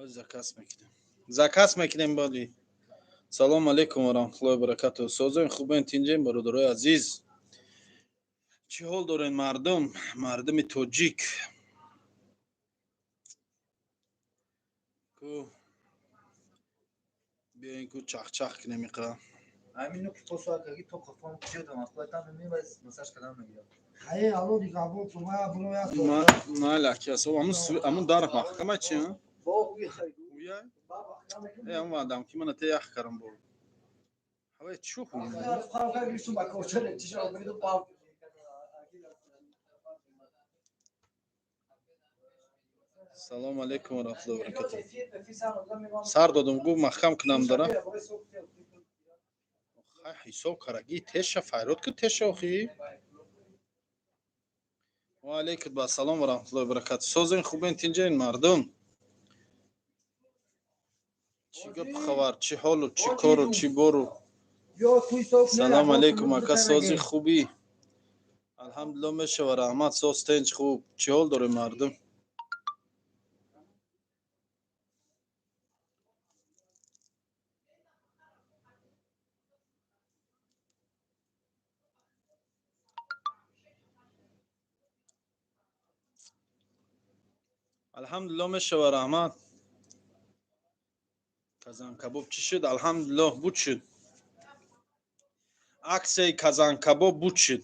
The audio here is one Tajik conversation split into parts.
Заказ мекунем. Заказ мекунем бали. Салом алейкум ва раҳматуллоҳи ва баракатуҳ. Созен хубен тинҷен бародарои азиз. Чӣ ҳол дорен мардум? Мардуми тоҷик. Ку биёин ку чахчах кунем иқра. Амину ки посуакаги то қафон кушедам аслайтан мемивайс масаж кадан мегирам. Хай алло дига бо тума буро я. Майла ки асо амун дар маҳкама чи? Уя? Э амун адам ки мана те ях карам бо. Ҳавай чу хун? Салом алейкум ва раҳматуллоҳи ва баракатуҳ. Сар додум гу маҳкам кунам дара. Хай ҳисоб караги теша файрод ку теша охи. Ва алейкум ассалом ва раҳматуллоҳи ва баракатуҳ. Созен хубен тинҷен мардум. Чӣ гап хабар, чӣ ҳолу, чӣ кору, чӣ бору? Салом алейкум ака, сози хубӣ? Алҳамдулиллоҳ мешава раҳмат, соз тинҷ хуб. Чӣ ҳол дорем мардум? Алҳамдулиллоҳ мешава раҳмат. Казанкабоб чӣ шуд? Алҳамдулиллоҳ буд шуд. Аксияи казанкабоб буд шуд.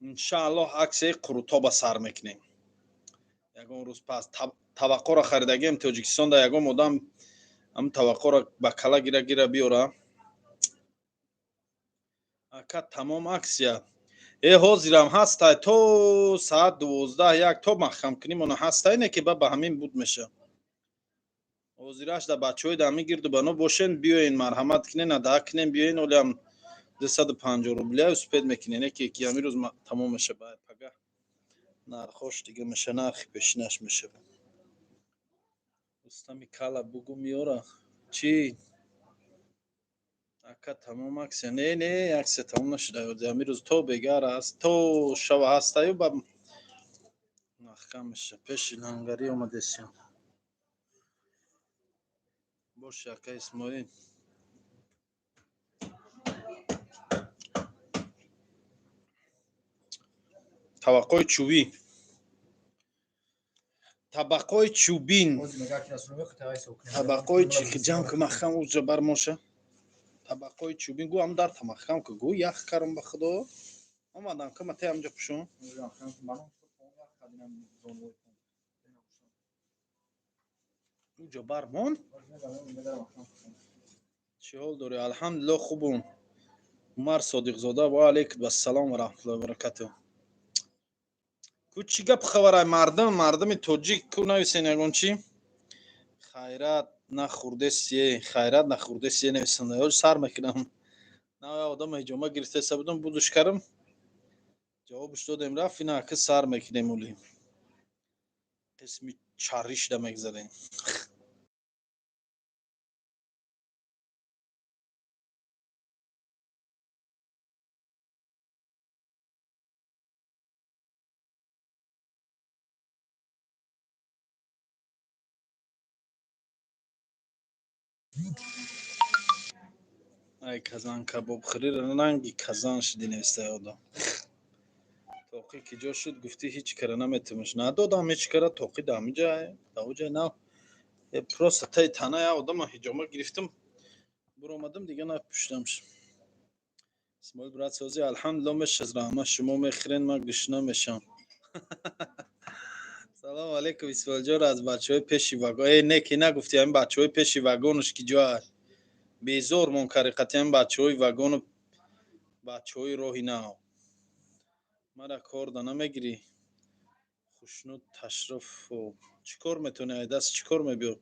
Иншааллоҳ аксияи қурутоба сар мекунем. Ягон рӯз пас табаққоро харидагием Тоҷикистонда ягон одам ҳам табаққоро ба кала гира гира биёра. Ака тамом аксия. Э ҳозирам ҳастай то саат 12 1 то маҳкам кунем она ҳастай не ки ба ба ҳамин буд меша. Ҳозираш да бачаҳои да ҳамин гирду бано бошен биёен марҳамат кунен ада кунен биёен олиам 250 рубля успед мекунен не ки ки ҳамин рӯз тамом меша ба пага нархош дига меша нархи пешинаш меша. Рустами кала бугу миёра. Чӣ? Ака тамом аксия. Не, не, аксия тамом нашуда. Ҳамин рӯз то бегар аст, то шава ҳастаю ба маҳкам меша. Пеши лангарӣ омадесиям. Бош ака Исмоил. Табақои чӯбӣ. Табақои чӯбин. Табақои чи ҷамъ ку маҳкам уҷа бармоша. Табақои чӯбин гу ам дар тамахкам ку гу ях карам ба худо. Омадам ку ма те амҷа пушон. Уҷа бармон. Чӣ ҳол дорӣ? Алҳамдулиллоҳ хубум. Умар Содиқзода ва алейкум ассалом ва раҳматуллоҳи ва баракатуҳ. Ку чӣ гап хабарай мардум, мардуми тоҷик ку нависен ягон чӣ? Хайрат нахӯрдесие, хайрат нахӯрдесие нависанда. Ё сар мекунам. На одам ҳиҷома гирифтеса будам, будуш карам. Ҷавобш додем рафт, ина ака сар мекунем ули. Қисми чарришда мегзарем. Ай казан кабоб хӯрӣ ранги казан шуди навистаи одам. Тоқӣ ки ҷо шуд гуфтӣ ҳеҷ кара наметавониш. Надодам ҳеҷ кара тоқӣ да ҳамиҷа даоҷа на. Просто таи тана я одама ҳиҷома гирифтам. Буромадам дига напуштамш. Исмоил брат сози алҳамдулиллоҳ мешаз раҳмат шумо мехӯрен ман гушна мешам. Салом алейкум Исмоилҷон аз бачаҳои пеши вагон. Э не ки нагуфти ҳамин бачаҳои пеши вагонаш ки ҷо аст. Безор мон кари қатъи ҳамин бачаҳои вагону бачаҳои роҳи нав. Мара кор да намегирӣ? Хушнуд Ташрафо. Чӣ кор метавонӣ? Ай даст чӣ кор мебиёр?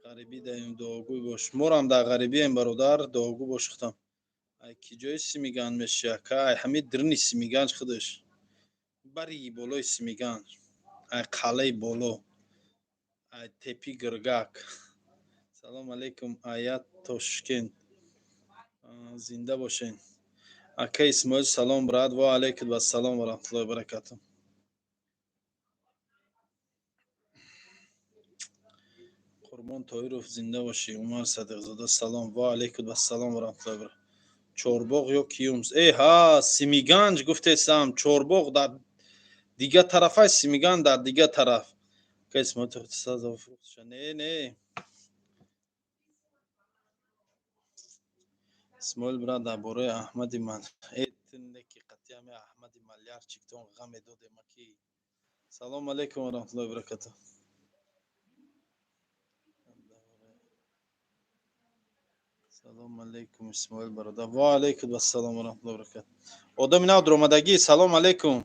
Ғарибӣ даем дуогӯй бош. Морам дар ғарибием бародар, дуогӯ бош худам. Ай ки ҷои Симиганҷ меши ака? Ай ҳамин дирни Симиганҷ худаш. Бари болои Симиганҷ. Ай қалаи боло. Ай тепи Гиргак. Салом алейкум аят Тошкент. Зинда бошен. Ака Исмоил салом брат. Ва алейкум ассалом ва раҳматуллоҳи ва баракатуҳ. Қурбон Тоиров, зинда бошӣ. Умар Садиқзода, салом. Ва алайкум ассалом ва раҳматуллоҳи ва баракатуҳ. Чорбоғ ё Киюмс? Э ҳа, Симиганҷ гуфтесам. Чорбоғ дар дига тарафай, Симиганҷ дар дига тараф. Не, не, Исмоил брат, дар бораи Аҳмади ман э неки қатъиами Аҳмади Малярчиктон ғаме додемаки. Салом алейкум ва раҳматуллоҳи ва баракатуҳ. Салом алейкум, Исмоил бародар. Ва алейкум ассалом ва раҳматуллоҳи ва баракатуҳ. Одами нав дуромадагӣ, салом алейкум.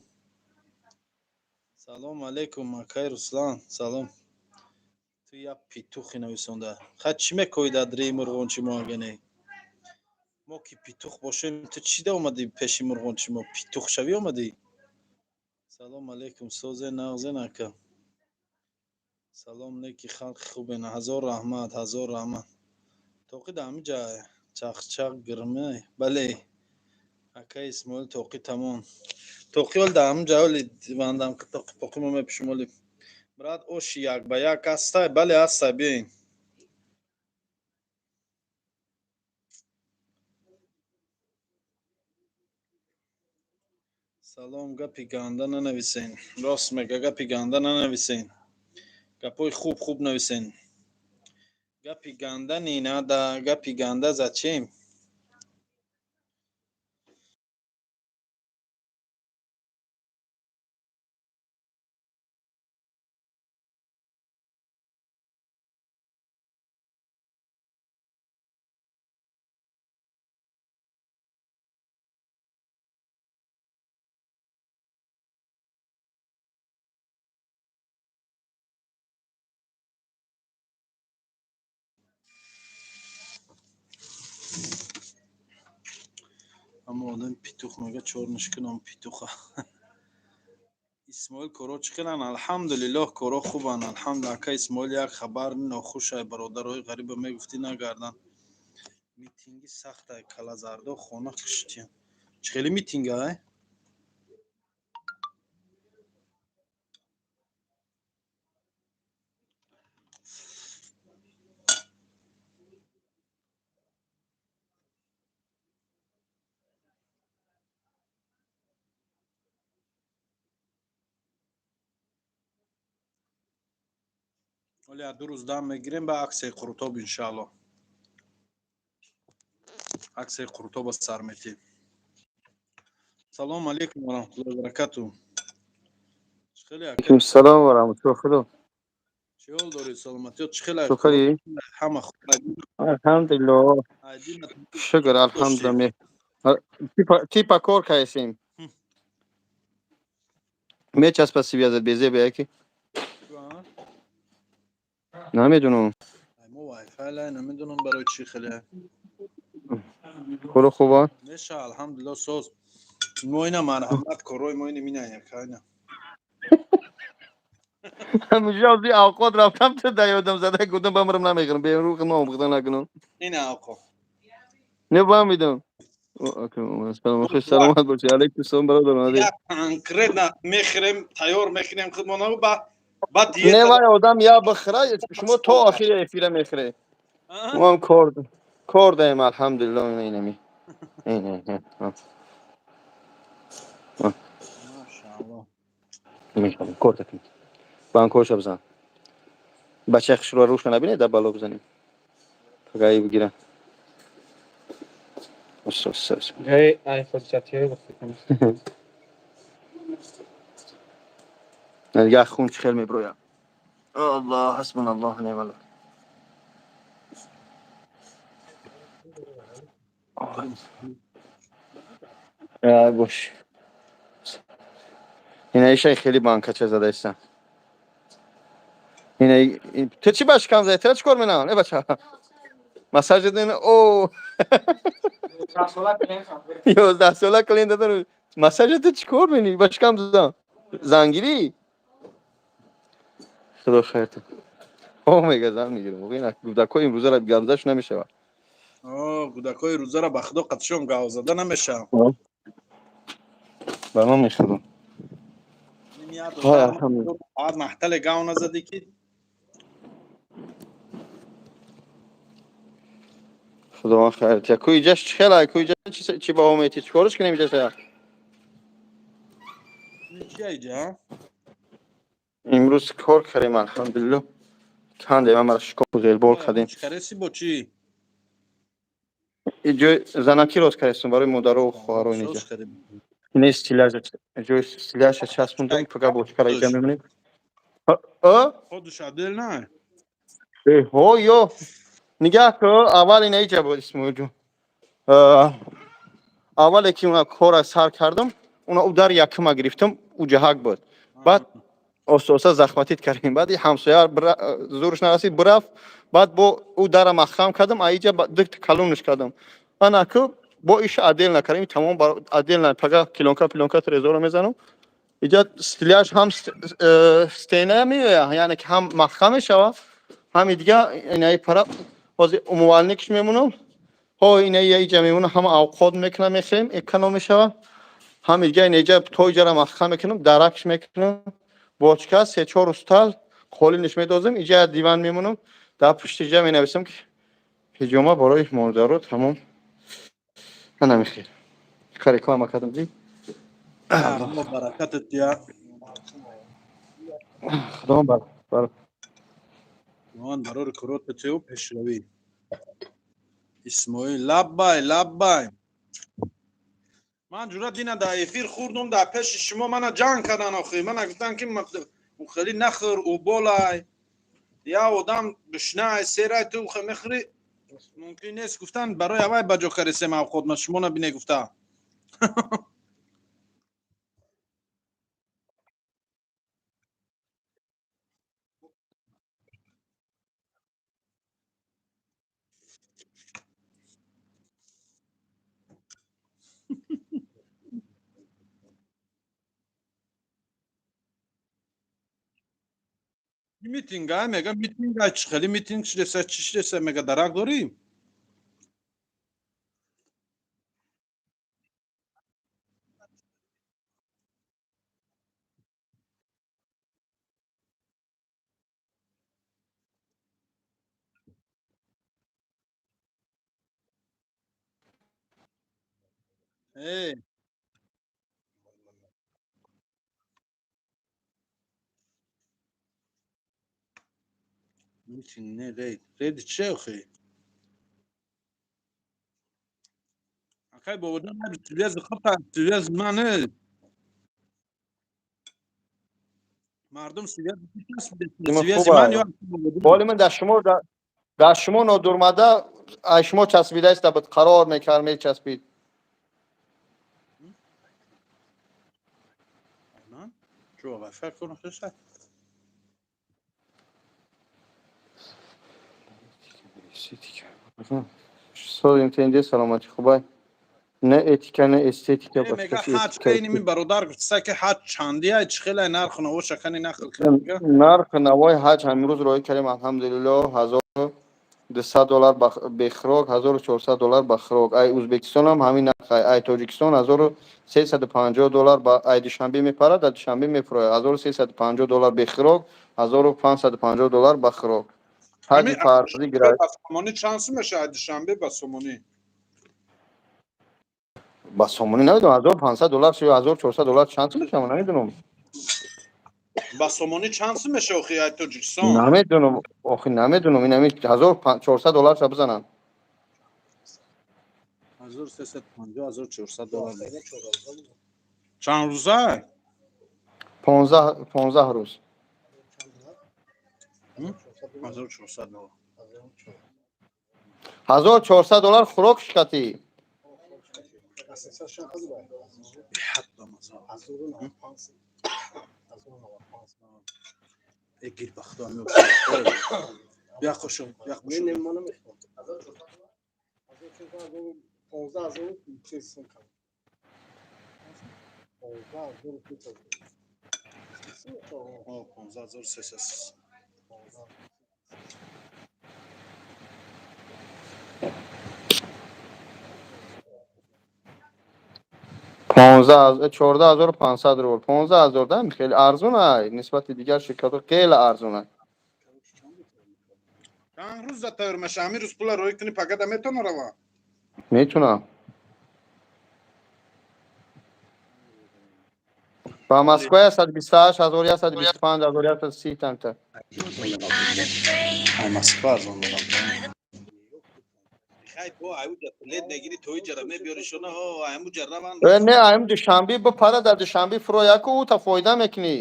Салом алейкум, акай Руслан, салом. Ту як петухи нависонда. Хай, чӣ мекоӣ дар дреи мурғончи мо, агане? Мо ки петух бошем, ту чӣ да омадӣ пеши мурғончи мо? Петух шавӣ омадӣ? Салом алейкум, созе нағзен, ака. Салом, неки халқи хубен. Ҳазор раҳмат, ҳазор раҳмат. Тоқи дар ҳамин ҷа чақчақ гирме. Бале. Акай Исмоил, тоқи тамом. Тоқи ол дар ҳамин ҷа оли вандам ки тоқи поқи мо мепӯшем оли. Брат, оши як ба як ҳастай? Бале, ҳастай, биёин. Салом, гапи ганда нанависен. Рост мега, гапи ганда нанависен. Гапҳои хуб хуб нависен. Гапи ганда не надо, гапи ганда зачем? Аммо одам петух мега, чорниш кунам петуха. Исмоил, коро чӣ хеланд? Алҳамдулиллоҳ, коро хубанд. Алҳамдулиллоҳ. Ака Исмоил, як хабар нохушай, бародарои ғариба мегуфтӣ нагардан. Митинги сахтай, калазардо хона киштиян. Чӣ хели митинг ай? Оли 2 рӯз дам мегирем, ба аксияи Қурутоб, иншаалло. Аксияи Қурутоба сар метиҳем. Салом алейкум ва раҳматуллоҳи ва баракатуҳ. Чӣ хеле, ака? Алейкум салом ва раҳматуллоҳ. Худо. Чӣ ҳол дорӣ? Саломатиёт чӣ хеле? Шукри. Ҳама хуб. Алҳамдулиллоҳ. Айдина Шукр, алҳамдулиллоҳ. Типа кор кайсем. Мечаспа сибия безе бе яки. Намедунам. Мо вайфай лай намедонам барои чӣ хеле. Худо хуба? Неша, алҳамдулиллоҳ, соз. Мо ина марҳамат, корои мо ина мина якайна. Ҳамиша би авқот рафтам, ту да ёдам зада, гуфтам бамрам намехӯрам, берун ном худо накунам. Ина авқо. Не фаҳмидам. Салом, хуш саломат бошӣ. Алейкум салом, бародар. Як конкретно мехӯрем, тайёр мекунем худмона ба Не диета. Вай одам я бихӯра, шумо то охири эфира мехӯре. Мо ҳам кор даем, алҳамдулиллоҳ, ина инами. Ина. Машааллоҳ. Мешавам, кор такин. Ба корша бизан. Бачаи хушро руша набинед, да бало бизанем. Пагаи бигирам. Ус, ус, ус. Эй, ай, хозяйстве гуфтам. Як хун чӣ хел меброяд. Аллоҳ, ҳасбуналлоҳ неъмал вакил. Бош. Ина ишай хеле банкача задаистам. Ина ту чӣ ба шикам зади? Ту чӣ кор менаван? Э бача. Массаж дадин. О. 11 сола клиент дадан. Массаж ту чӣ кор мени? Ба шикам задан. Зангирӣ? Худо хайр. О, мега зан мегирам. Ина гудакҳои имрӯзаро гамзаш намешавад. О, гудакҳои рӯзаро ба худо қатишон гав зада намешавам. Ба ман мехӯрам. Ҳар маҳтале гав назадӣ ки. Худованд хайр тия. Ку иҷаш чӣ хела? Ку иҷа чӣ баҳо метӣ? Чӣ кораш кунем иҷаша? Чия иҷа? Имрӯз кор кардем, алҳамдулилло. Кандем, мара шикофу ғелбор кардем. Чӣ кареси бо чӣ? Ҷои занакӣ рост кардестум барои модару хоҳаро иниҷа. Не, стиляжа, ҷои стиляжа часпондум, фақат бочкара иҷа мемонем. Ходуш адел на? Ҳо, ё. Нигаҳ ку, аввал ина иҷа буд, Исмоилҷон. Аввале ки уна кора сар кардам, уна ӯ дар якума гирифтам, ӯ ҷаҳак буд. Баъд оста оста захматит кардем. Баъд и ҳамсоя зӯрш нарасид, бирафт. Баъд бо ӯ дара маҳкам кардам, а иҷа дукта калонш кардам. Ана ку бо иша отдел накардем, тамом отдел на, пага килонка пилонка трезора мезанам. Иҷа стиляж ҳам стена меоя, яъне ки ҳам маҳкам мешава, ҳами дига инаи пара ҳозир умывальник ш мемонам. Ҳо, инаи иҷа мемонам, ҳама авқот мекунам, мехӯрем, эконом мешава. Ҳами дига инаиҷа то иҷара маҳкам мекунам, даракш мекунам, бочка, се-чор устал қолинш медозем, иҷа диван мемонам, дар пушти иҷа менависам ки ҳиҷома барои модаро, тамом. Ана мехел. Ка реклама кардам ди. Алло баракатат я. Худо бар. Бар. Ман барори курота тео пешравӣ. Исмоил, лаббай, лаббай. Ман ҷуръат дина дар эфир хӯрдум, дар пеши шумо мана ҷанг кардан охи. Мана гуфтан ки хеле нахӯр, уболай. Я одам гушнай, серай, ту мехӯри. Мумкин нест, гуфтан барои авай ба ҷо каресем авқот, ма шумо набине гуфта. Митинг ай мега, митинг ай, чӣ хели митинг шидеса, чӣ шидеса мега, дарак дорӣ? Э, митинг не, рейд. Рейд чӣ охи? Акай бобоҷон, связи хата, связи ман не. Мардум связи связи ман ё Боли ман дар шумо нодурмада, ай шумо часпидаиста буд, қарор мекард, мечаспид. Чӯ вайфай кор накарда? Созим тенде, саломатӣ хубай. Не этика, не эстетика. Мега ҳаҷ кайни ми бародар гуфтса ки ҳаҷ чанди ай, чӣ хелай нарху наво шакани нақл кард. Нархи навои ҳаҷ ҳамрӯз роҳӣ кардем, алҳамдулилло, 1200 доллар бехӯрок, 1400 доллар ба хӯрок. Ай Ӯзбекистон ҳам ҳамин нарх, ай Тоҷикистон 1350 доллар, ба ай Душанбе мепарад, дар Душанбе мефурояд. 1350 доллар бехӯрок, 1550 доллар ба хӯрок. Ҳаҷи фарзӣ. Сомонӣ чанд сум мешавад Душанбе ба сомонӣ? Ба сомонӣ намедонам, 1500 доллар ё 1400 доллар чанд сум мешавад, намедонам. Ба сомонӣ чанд сум мешавад охи ай Тоҷикистон? Намедонам охи, намедонам. Инами 1400 доллар ша бизананд. 1350, 1400 доллар. Чанд рӯза? 15 рӯз. 1400 доллар. 1400 доллар хӯрок шикатӣ. Беҳад бамаза. Гир ба худо, бия хошо, бия хошо. 15 300. 14 500 рубл, 15 000 да, хеле арзон ай, нисбати дигар ширкатҳо хеле арзон ай. Чанд рӯза тайёр меша? Ҳамин рӯз пула роӣ кунӣ, пагада метавона рава? Метунам. Ба Москва 128 ҳазор, 125 ҳазор, 130 тамта. Ай, Москва арзон дорам. Хай, бо аюҷа билет мегирӣ, то иҷара мебиёришона, аймуҷа раванд. Не, айм Душанбе бипара, дар Душанбе фуро яку та фоида мекунӣ.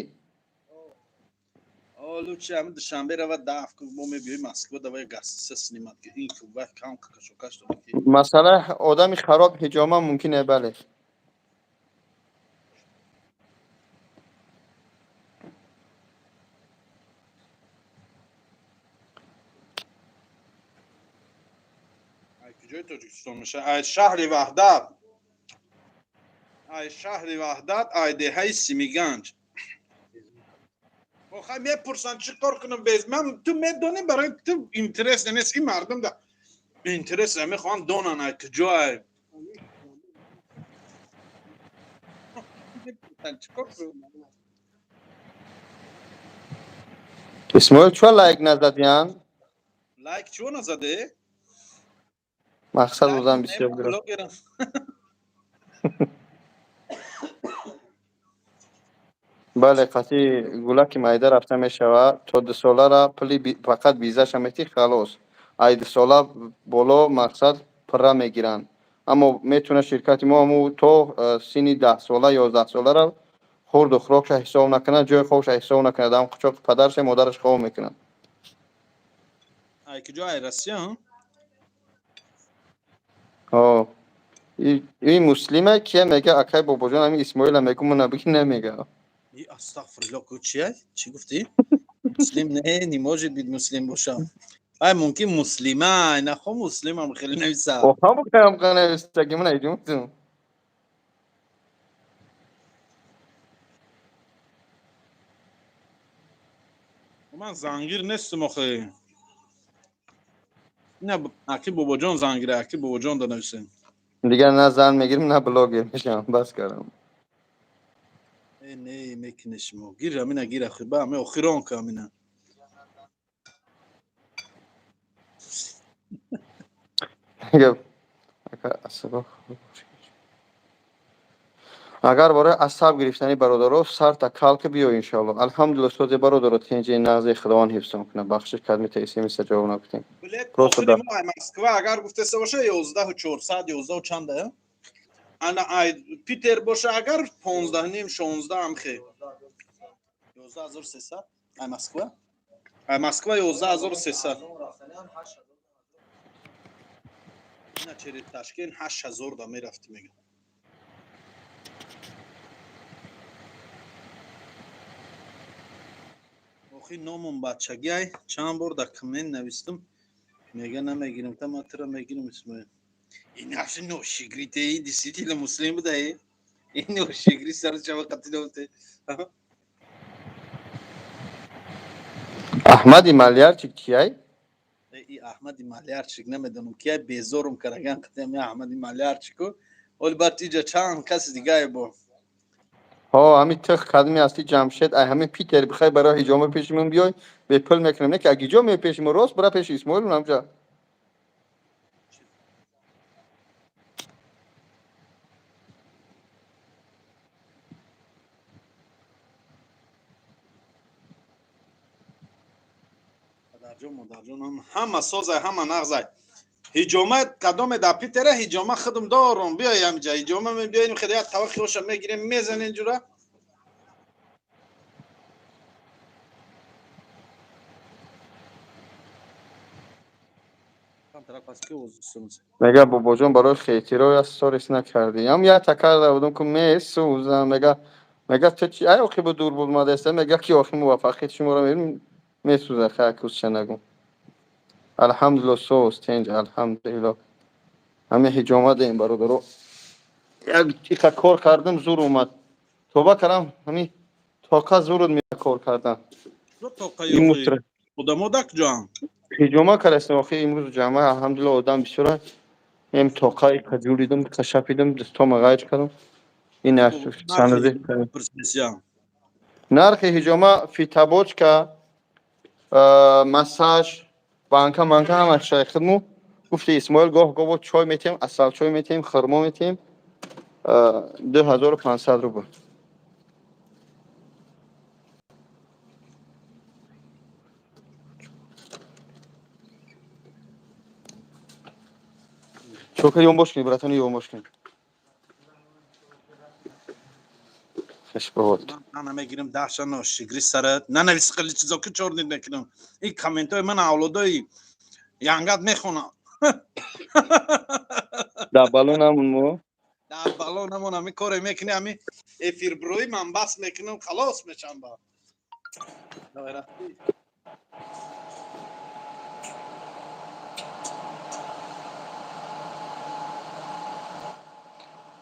Лучше ами Душанбе рава, даф кун, мо мебиёи Москва, давай гостиница снимать, ки ин кувват кам кашокаш дорад ки. Масъала одами хароб ҳиҷома мумкин е, бале. Ай куҷои Тоҷикистон меша? Ай шаҳри Ваҳдат. Ай шаҳри Ваҳдат, ай деҳаи Симиганҷ. Охай, мепурсанд, чӣ кор кунам без ман? Ту медонӣ, барои ту интерес нест, ин мардум да интерес мехоҳанд донанд, ай куҷо ай. Мепурсанд, чӣ кор кунам? Исмоил, чӯ лайк назадиян? Лайк чӯ назаде? Мақсад озам бисёр гирифт. Блогерам. Бале, қатъи гулаки майда рафта мешавад. То 2 солара пули фақат визаша метӣ, халос. Ай 2 сола боло мақсад пурра мегиранд. Аммо метавона ширкати мо аму то синни 10 сола, 11 солара хурду хӯрокша ҳисоб накунад, ҷои хобша ҳисоб накунад, ам қучоқи падарша, модараш хоб мекунад. Ай куҷо, ай Россия? О, и муслима кия мега, акай Бобоҷон, ами Исмоила мегу, мана биги намега. И астағфирулло, ку чи? Чӣ гуфтӣ? Муслим не, не может быть, муслим бошам. Ай, мумкин муслима, нахо муслимам хеле нависа. Охам кам қанавистаги мана идумтум. Ман зангир нестам охе. Не, аки Бобоҷон зангира, аки Бобоҷон да нависем. Дигар на зан мегирим, на блогер мешавам, бас кардам. Э, не, мекунӣ шумо. Гир амина, гир ахи, ба ами охирон ка амина. Ака, асаба агар барои асаб гирифтани бародаро сарта калка биё, иншоалло. Алҳамдулилла, созе бародаро, тинҷи нағзи, Худованд ҳифзон кунад. Бахшиш кардми, та смса ҷавоб накунем. Билет Просто охири да. мо ай Москва агар гуфтеса боша, 11 400, 11 чанда? Ана ай Питер боша агар, 15 ним, 16 амхе. 11 300 ай Москва? Ай Москва 11 300. Ина через Ташкент 8000 да мерафти, мега. Охи, номум бачагиай, чанд бор дар коммент навистам, мега намегирам, та ман тура мегирам, Исмоил. Ин нафси ношигри те, действительно муслим буда е. Ин ношигри сар чава қатилоте. Аҳмади Малярчик кияй? И Аҳмади Малярчик намедонам кияй, безорум караган қатиам я Аҳмади Малярчику. Оли баъд иҷа чанд каси дигае бо. Ҳо, ҳами тих кадми ҳасти, Ҷамшед, ай ҳами Питер бихай барои ҳиҷома пеши ман биёй, бепул мекунам. Не ки аг иҷо меои пеши мо, рост бира пеши Исмоил ҳамҷа. Падарҷон, модарҷон, ҳама созай, ҳама нағзай. Ҳиҷома кадоме дар Питера, ҳиҷома худам дорум, биёй ҳамиҷа ҳиҷома мебиёем, хеле як тавақи оша мегирем, мезанем ҷура. Мега, Бобоҷон, барои хейтиро я сторис накардӣ. Ям якта карда будам, ку месӯзам. Мега, ту чи ай охи бу дур буд мадаста, мега ки охи муваффақияти шуморо мебинем, месӯза, хай кусча нагу. Алҳамдулилло, соз, тинҷ, алҳамдулилло. Ҳами ҳиҷома деем, бародаро. Як иқа кор кардам, зур омад. Тоба кардам, ҳами тоқа зурд мея кор кардан. Ин одамо да куҷоам? Ҳиҷома кардастем, охи имрӯз ҷамъа, алҳамдулилло, одам бисёра. Ем тоқа иқа ҷуридам, иқа шапидам, дастома ғайр кардам. Ин санади. Нархи ҳиҷома фитобочка. Массаж, банка манка ҳамаш шай хидму. Гуфти Исмоил гоҳ гоҳ бо чой метиҳем, асал чой метиҳем, хурмо метиҳем. 2500 рубл. Чока ёнбош кунӣ, братани, ёнбош кунӣ. Хеш бовод. Ман мегирам даҳша ношигри сарат. Нанавис хеле чизо ки чор нид мекунам. Ин комментҳои ман авлодои янгат мехонам. Да бало намон мо. Дар бало намон, ҳами коре мекунӣ, ҳами эфирброи ман бас мекунам, халос мешам ба.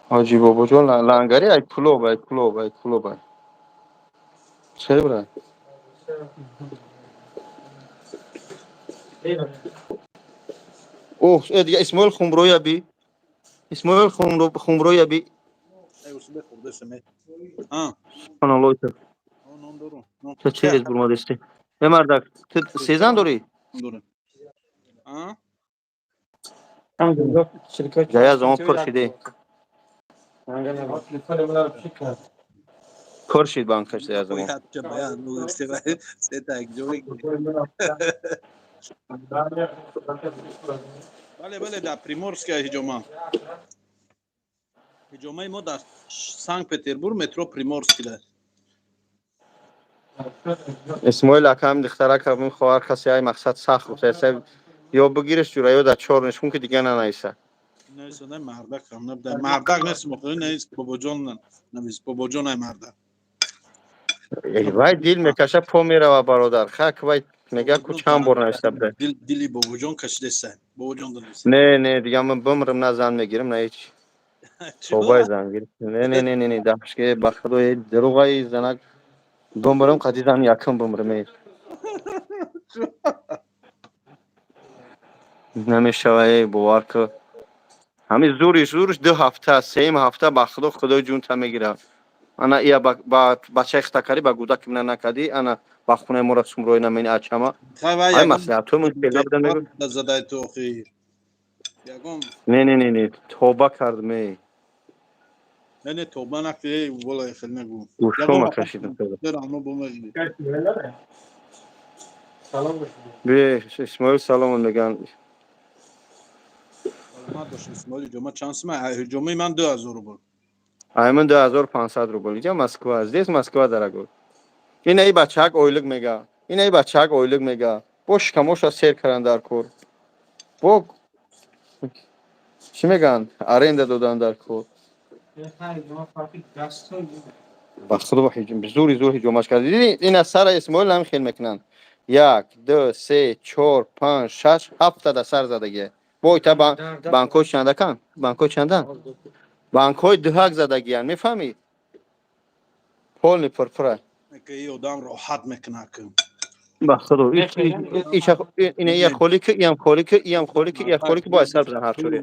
Ҳоҷи бобоҷон лангари ай кулоб, ай кулоб, ай кулоб ай. Чӣ брат? Оҳ, дига Исмоил хумроя би. Исмоил хумроя би. Эй, усубе хурдесаме. А, Субҳаналлоҳ. нон дорум. Нон Ту чӣ рез бурмадисти? Э мардак, ту сезан дорӣ? дорум. А? Ҷая замон пур шиде. Пур шид банкаш ҷая замон. Бояд ҷа баян, ну, се та як ҷо мегирӣ. Бале, бале, дар Приморская ҳиҷома. Ҳиҷомаи мо дар Санкт-Петербург, метро Приморскида. Исмоил ака ҳам духтарак ҳам хоҳар касе ай мақсад сахт гуфта, ё бигириш ҷура, ё дар чор нишкун ки дига нанависа. Нависонда мардак ҳам набуда. Мардак нест, мохӯ нест, бобоҷон навис, бобоҷон ай мардак. Эй, вай дил мекаша, по мерава, бародар. Хак вай мега ку чанд бор нависта буда. Дил, дили бобоҷон кашидеса. Бобоҷон нависа. Не, не, дига ман бимрам, на зан мегирам, на ҳеч. Тобаи зан гирифт. Не, не, не, не, не, дахшке ба худои дурӯғаи занак бимрам, қади зан якум бимрам. Эй. Намешава, эй, бовар ку. Ҳамин зуриш, зуриш 2 ҳафта, сеюм ҳафта ба худо худои ҷунта мегирад. Ана ия ба бачаи хитакарӣ, ба гӯдаки мина накардӣ, ана ба хонаи моро сумрои намени ачама. Хай вай Ай маслиҳатҳои мун хела буда мегӯ. Задай ту охи. Ягон Не, не, не, не, тоба кардам, эй. Не, не, тоба накунӣ, эй, вола хел нагу. Гӯшома кашидам. Равно бомегирӣ. Бе, Исмоил салом меган. Саломат бош, Исмоил. Ҳиҷома чанд сума? Ҳиҷомаи ман 2000 рубл. Айман 2500 рубл. Иҷа Москва, здесь Москва, дорогой. Ина и бачак ойлук мега. Ина и бачак ойлук мега. Бо шикамоша сер кардан дар кор. Бо чӣ мегӯянд? Аренда додан дар кор. Ба худо зури зур ҳиҷомаш кард. Дидӣ, ина сара Исмоил ҳам хел мекунанд. Як, ду, се, чор, панҷ, шаш, ҳафта да сар задагия. Бо ита банкҳои чандакан? Банкҳои чандан? Банкҳои дуҳак задагиян, мефаҳмӣ? Полный пурпура. Ки ин одам роҳат мекунад ки. Ба худо, ина ия холӣ ки, иям холӣ ки, иям холӣ ки, ия холӣ ки, бо айсар бизан ҳар чоре.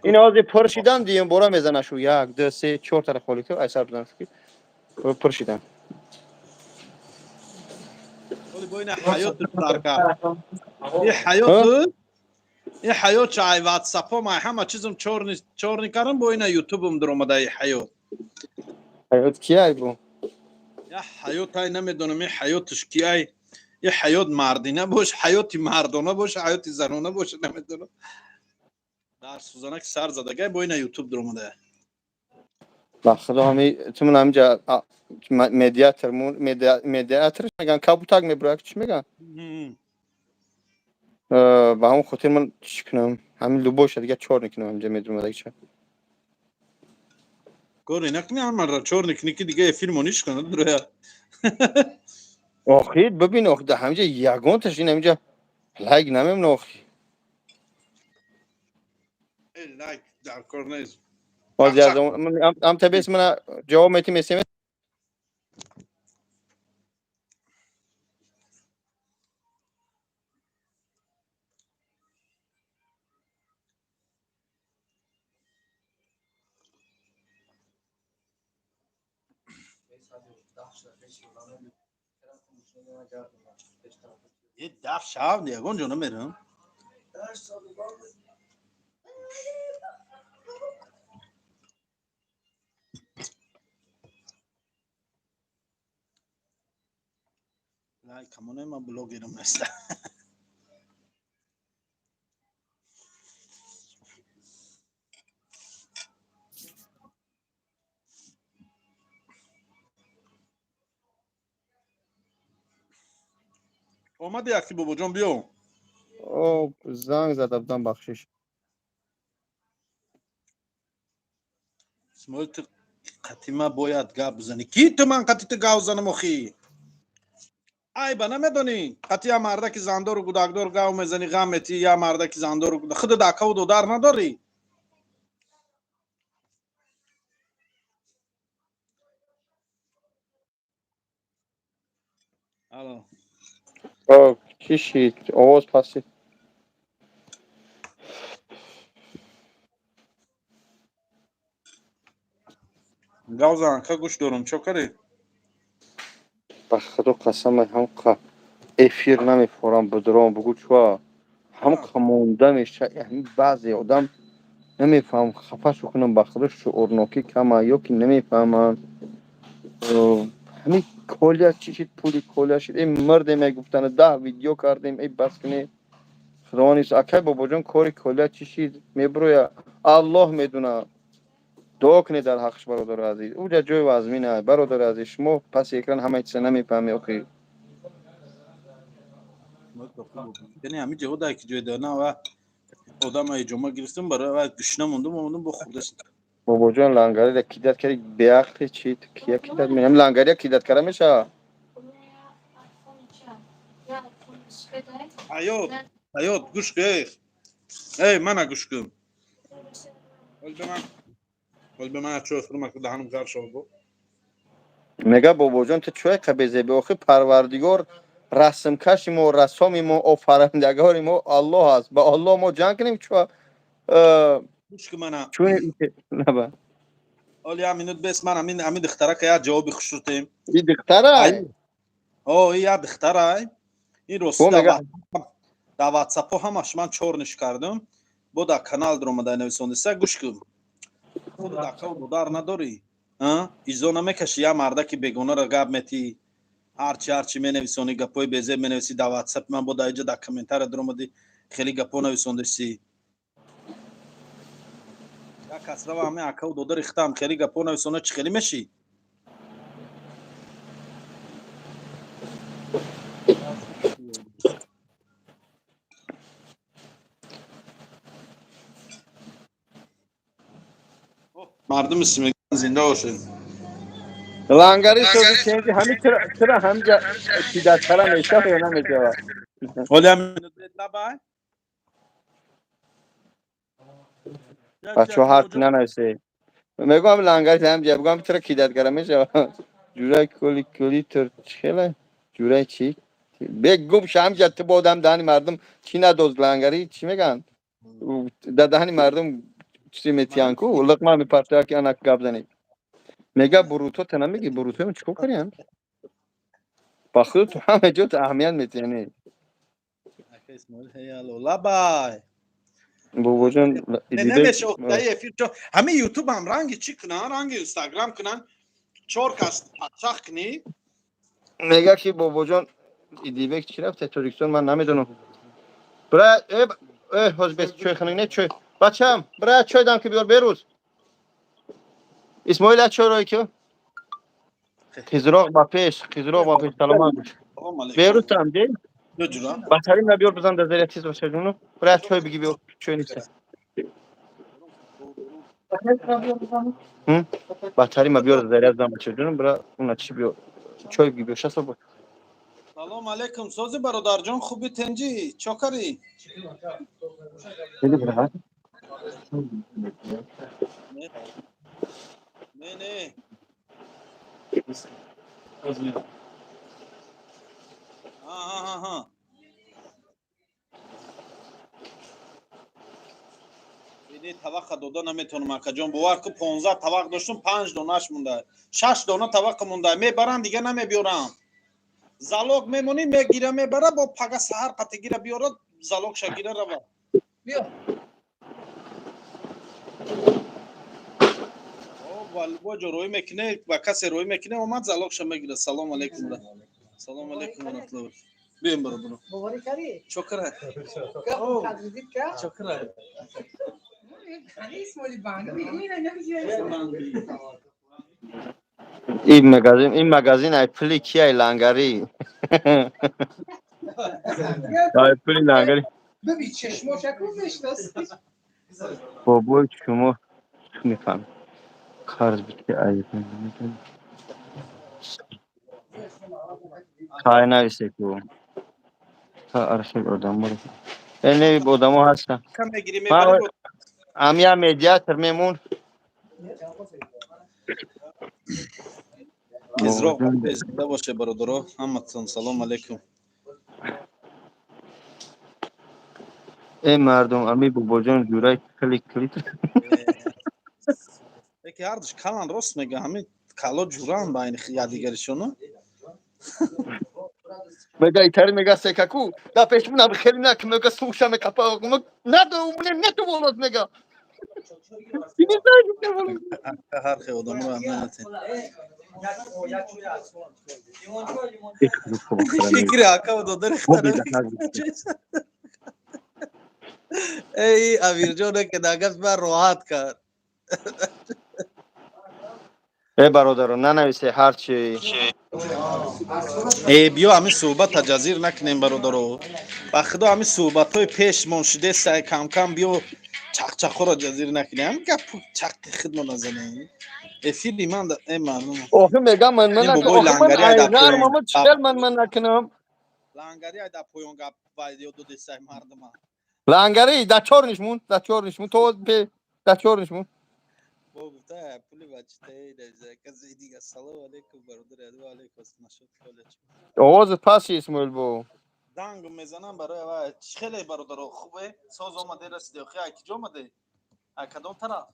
Ина ҳозир пур шидан, дуюм бора мезанашу. Як, ду, се, чор тара холӣ ки, айсар бизан ки пур шидан. Оли бо ина ҳаёт сар кард. Ин ҳаёт, ин ҳаёт ча ай ватсапом, ай ҳама чизм чорни чорни кардам, бо ина ютубум даромада ин ҳаёт. Ҳаёт ки ай бу? Я ҳаёт ай намедонам, ин ҳаётш ки ай. Ин ҳаёт мардина бош, ҳаёти мардона бош, ҳаёти занона бош, намедонам. Дар сӯзанак сар задагай, бо ина ютуб даромада. Ба худо ҳами тумун ҳаминҷа медиатор, медиатор меган, кабутак мебурак, чӣ меган? Ба ҳамон хотир ман чӣ кунам? Ҳамин любойша дига чор мекунам, ҳаминҷа медурмадаги ча. Кори накунӣ, ҳамаро чор никунӣ ки дига эфир мониш кунад дуроя. Охир бибин, охи да ҳаминҷа ягонташ ин ҳаминҷа лайк намемона охи. Лайк дар кор нест. Ҳозир ам табес мана ҷавоб метим смс. Даф шав, ягон ҷо намерам. Лайк камоне, ман блогерам неста. Омади, яки бобоҷон, биё. О, занг зада будам, бахшиш. Исмоил, ту қатима бояд гап бизанӣ. Ки ту ман қати ту гав занам охӣ? Айба намедонӣ, қати я мардаки зандору гудакдор гав мезанӣ, ғам метӣ. Я мардаки зандору худат акаву додар надорӣ. Алло. О, чӣ шид? Овоз пасид. Гав зан, ка гӯш дорам, чо карӣ? Ба худо қасам, ҳамқа эфир намефорам, будром бугӯ, чуа ҳамқа монда меша. Ҳами баъзе одам намефаҳмам, хафашу кунам, ба худо, шуурнокӣ кама ё ки намефаҳманд. Ҳами колия чӣ шид, пули колия шид, э мирде мегуфтанд, 10 видео кардем, э бас кунед. Худованист, акай бобоҷон, кори колия чӣ шид? Мебироя, Аллоҳ медуна. Дуо кунед дар ҳаққш, бародари азиз. Уҷа ҷои вазмина, бародари азиз, шумо паси экран ҳамаи чиза намефаҳмӣ охи. Яъне ҳами ҷавода ки ҷой дана ва одама иҷома гирифтам, барои ва гушна мондум, омадам, бо хурдас. Бобоҷон, лангарира кидать карди, беақли чи? Кия кидать менам? Лангария кидать кара мешава? Ҳаёт, ҳаёт, гӯш кун, эй, мана гӯш кун. Ҳол ба ман чой хӯрам, ки даҳанам ғар шава бо. Мега, бобоҷон, ту чӯй қабезеби охи? Парвардигор расмкаши мо, рассоми мо, офарандагори мо Аллоҳ аст. Ба Аллоҳ мо ҷанг кунем чӯ? Гӯш кун мана. Чун наба. Ҳол як минут бес, ман ҳамин духтарака як ҷавоби хушрӯ тем. И духтарай? О, и як духтарай. Ин рости дар ватсапҳо ҳамаш ман чорниш кардам, бо дар канал даромада нависондиса. Гӯш кун, худ акав додар надорӣ, изо намекашӣ, як мардаки бегонаро гап метӣ, ҳарчи менависонӣ, гапҳои безеб менависӣ дар ватсапи ман, бо дар иҷа дар комментария даромадӣ, хеле гапҳо нависондисӣ. Як касрава ҳамин акаву додари хитам хеле гапҳо нависонда, чӣ хеле мешӣ? Мардуми Симеган зинда бошед. Лангари сози ченҷи ҳами чира ҳамҷа кидатара мешава ё намешава? Ҳоли ҳам лабай. Бачаҳо, ҳарф нанависе. Мегӯям, лангари ҳамҷа, бигӯям, чира кидатгара мешава? Ҷураи коли коли тур чихела? Ҷураи чӣ? Бегум шамҷа, ту бо одам даҳани мардум чӣ надоз, лангари чӣ мегӯянд? Дар даҳани мардум чизе метиҳанд ку, луқма мепартояд, ки ана гап занед. Мега, буруто та намеги, бурутоям чӣ кор кардиям? Ба худ ту ҳама ҷо ту аҳамият метиҳани. Лабай. Бобоҷон. Намеша эфир. Ҳамин ютубам ранги чӣ кунанд, ранги инстаграм кунанд, чор кас патшах кунӣ. Мега ки, бобоҷон, Идибек чӣ рафта Тоҷикистон, ман намедонам. Бира, э, ҳозир бес чой хунук не, чой. Бачам, бира, чой дам ки биёр, Берӯз. Исмоил, як чой рой ки. Қизроқ ба пеш, қизроқ ба пеш, саломат бош. Берӯз там де? Батарин на биёр, бизан дар зери, тез боша, ҷуну. Бира, чой биги биёр, чой нест. Батари ма биёр, зери зан, бача ҷуну, бира, уна чӣ биёр. Чой биги биёр, шаса бо. Салом алейкум, сози, бародарҷон, хуби, тенҷӣ, чо карӣ? Хеле бира. Не, не. Аҳа. Не, таваққа дода наметавонам, акаҷон, бовар ку, 15 тавақ доштум, панҷ донаш монда, шаш дона таваққа монда, мебарам, дига намебиёрам. Залог мемонӣ, мегира, мебара, бо пага саҳар қатигира биёра, залогша гира, рава. Биё. Бо ҷо рӯй мекуне, ба касе рӯй мекуне, омад, залогша мегира. Салом алейкум, салом алейкум ва раҳматуллоҳ. Биём, бародаро. Боварӣ карӣ? Чокара. Қадридид ка? Чокара. Хани Исмоили банг. Мина намижа. Ин магазин ай пули ки, ай лангарӣ, ай пули лангарӣ. Бибин, чашмоша ку мешнасӣ. Бобои шумо мефаҳмед, қарз буд ки ай хай нависе ку та архив одаморо не одамо ҳастан. Кам мегирӣ, мебарӣ. Амия медиатор мемон. Изроқ зинда боше, бародаро, ҳаматон салом алейкум. Э мардум, ами бобоҷон ҷурай клик клик. Яки ҳардуш калан, рост мега, ҳамин кало ҷуран байни якдигаришону. Мега итари, мега секаку да пешмуна хели нак, мега суша мекапа надо, у меня нету волос, мега. Ты не знаешь, у меня волос. Ҳар хел одаморо аминатен. Фикри акаву додари. Эй, Амирҷоне ки нагаз ман роҳат кард. Э бародаро, нанависе ҳарчи. Э, биё, ҳамин суҳбата ҷазир накунем, бародаро. Ба худо, ҳамин суҳбатҳои пешмон шудеса, камкам биё чақчақҳоро ҷазир накунем, ҳамин гапу чаққи худмо назанем. Эфири ман э мардум. Охи, мегам ман ман Ин бобои охи ман лангари айда айнар поён. мама чел ман ман накунам. Лангари айда поён гап вайдиё додесай мардума. Лангари да чор нишмун, да чор нишмун, то пе да чор нишмун. Бо гуфта пули бачитаи касе дига. Салом алейкум, бародари, ва алейкум нашуд холеч. Овози паси, Исмоил бо. Занг мезанам барои ва чӣ хеле, бародаро, хубе, соз омаде, расиде. Охи, ай киҷо омаде, ай кадом тараф?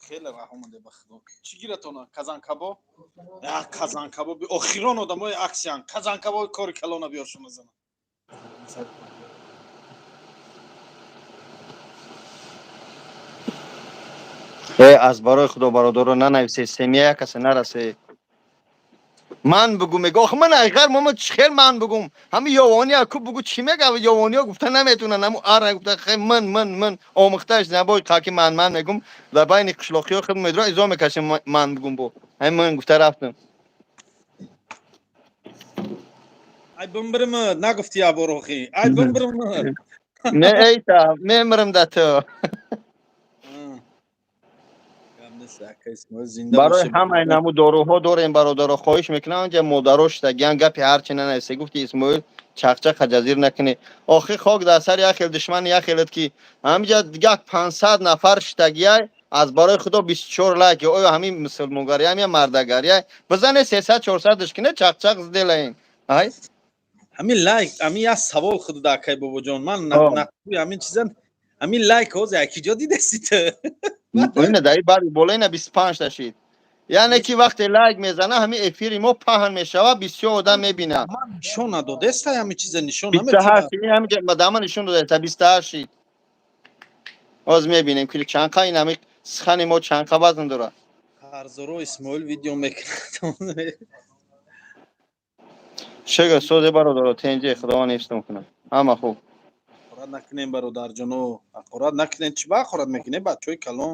Хеле раҳ омаде, ба худо. Чӣ гиратона? Казанкабо, казанкабо. Охирон одамои аксиян казанкабо, кори калона биёршо мезанам. Э, аз барои худо, бародаро, нанависе, семья касе нарасе. Ман бугум, мега, охи ман айғар мама чӣ хел ман бугум, ҳами ёвони аку бугу, чӣ мега? Ёвониҳо гуфта наметунанд, ҳаму ара гуфта хе ман ман ман омӯхтааш набой қаки ман ман мегум, дар байни қишлоқиҳо худ медура изо мекашем, ман бугум, бо ҳами ман гуфта рафтам. Ай бимбирим, нагуфти ябор, охи, ай бимбирим. Не, эйта мемирим да ту. Барои ҳамаи наму доруҳо дорем, бародаро, хоҳиш мекунам, анҷа модаро шудагиан, гапи ҳарчи нанависе. Гуфти Исмоил, чақчақа ҷазир накунӣ. Охи, хок дар сари як хел душмани як хелет, ки ҳамиҷа як 500 нафар шудагиай, аз барои худо 24 лайк. Оё ҳамин мусулмонгариам я мардагария? Бизане 300 400 кине, чақчақ сделаем, ай. Ҳамин лайк, ҳамин як савол худ да, акай бобоҷон, ман ҳамин чизан, ҳамин лайк ҳозир якиҷо дидаси ту? Ина даи бари боло, ина 25 та шид. Яъне ки вақте лайк мезана, ҳамин эфири мо паҳн мешавад, бисёр одам мебинад. Ман нишон надодеста, ҳамин чиза нишон. 28, ҳамин нишон додаста, 28 шид. Ҳозир мебинем, ки чанқа ин ҳамин сухани мо чанқа вазн дорад. Қарзоро Исмоил видео мекунад. Шугр, созе, бародаро, тенҷи, худованд ҳифзтон кунад, ҳама хуб. Ҳақорат накунем, бародарҷоно, ҳақорат накунем. Чӣ ба ҳақорат мекунем? Бачаҳои калон,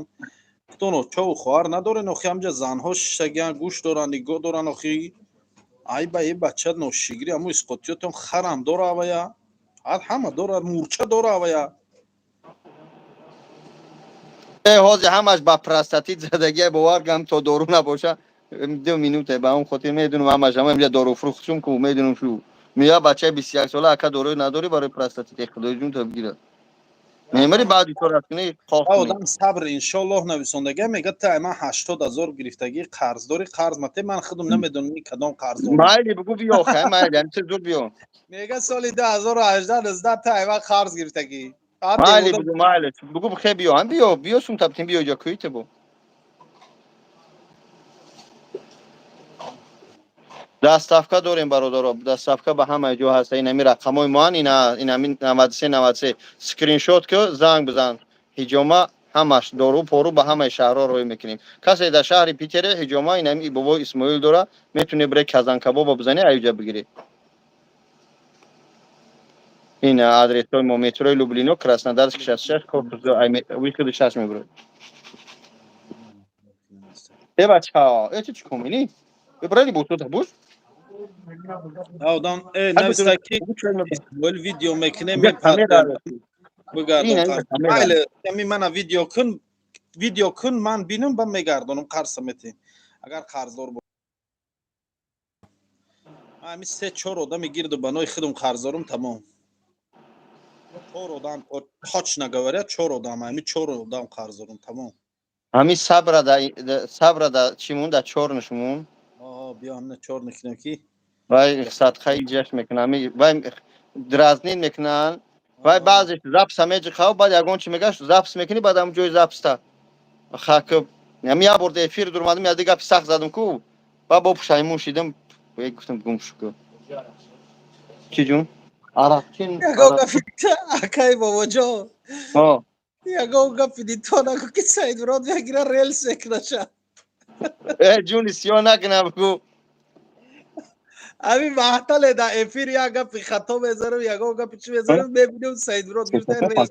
худон очаву хоҳар надорен? Охи, ҳамҷа занҳо шиштагиан, гӯш доранд, нигоҳ доранд. Охи, ай ба е бача ношигирӣ, ҳамо исқотиётон харам дора, авая ҳама дора, мурча дора авая. Э, ҳозир ҳамаш ба простатит задагия, бовар кунам, то дору набоша, 2 минута. Ба он хотир медунам, ҳамаш ҳама инҷа доруфурӯхшум ку медунам, шу мея бачаи 21 сола, ака, дорӯи надорӣ барои простатит? Худои ҷун, то бигирад, мемари, баъди то рафтини қоқ. Одам сабр, иншоаллоҳ. Нависондага мега, та ман 80 000 гирифтагӣ, қарздори, қарз мате, ман худам намедонам кадом қарздор. Майли, бугу, биё, хай, майли, ҳамчи зуд биё. Мега, соли 2018 19 та ман қарз гирифтагӣ. Майли, бугу, майли, бугу, хе, биё, ҳам биё, биё, сум таптин, биё, ҷо кӯйте бо. Доставка дорем, бародаро, доставка ба ҳамаи ҷо ҳаста. Ин ҳами рақамҳои моан, ина ҳами 93 93, скриншот ки, занг бизан. Ҳиҷома, ҳамаш дору пору ба ҳамаи шаҳрҳо роҳӣ мекунем. Касе дар шаҳри Питере, ҳиҷома ин ҳами бобои Исмоил дора, метуне бире казанкабоба бизани, аюҷа бигирӣ. Ин адресҳои мо: метрои Люблино, Краснодарский 66, корпус 2, выход и 6 мебурад. Э, бача, э, ту чӣ кор мекунӣ? Бибрали бутута буш. Одам э нависта, ки Исмоил видео мекунем, мепардем, бигардон. Майли, ами мана видео кун, видео кун, ман бинам, ба мегардонам, қарза метем, агар қарздор бо. Ами се чор одами гирду банои худум қарздорум, тамом. Чор одам, точно говоря, чор одам, ами чор одам қарздорум, тамом. Ҳами сабра да, сабра да, чӣ мун да, чорниш мун. Биё, ҳамина чор мекунем, ки Вай садқаи ҷаш мекунам, вай дразнин мекунанд, вай баъзеш запись а меҷиқав, баъд ягон чи мегаш, запись мекунӣ, баъд ҳам ҷои запись та хак. Ами як бор эфир дурмадам, яде гапи сахт задам ку, ба бо пушаймон шидам, гуфтам, гум шу. Чӣ ҷун, арақчин? Ягон гапи, акай бобоҷон, ягон гапи дито наку, ки Саидмурод мегира, релс мекунаша. Э, ҷуни сиёҳ накунам, бигӯ. Ами маҳтале дар эфир як гапи хато мезанам, ягон гапи чӣ мезанам, мебинам, Саидмурод гирифта релс.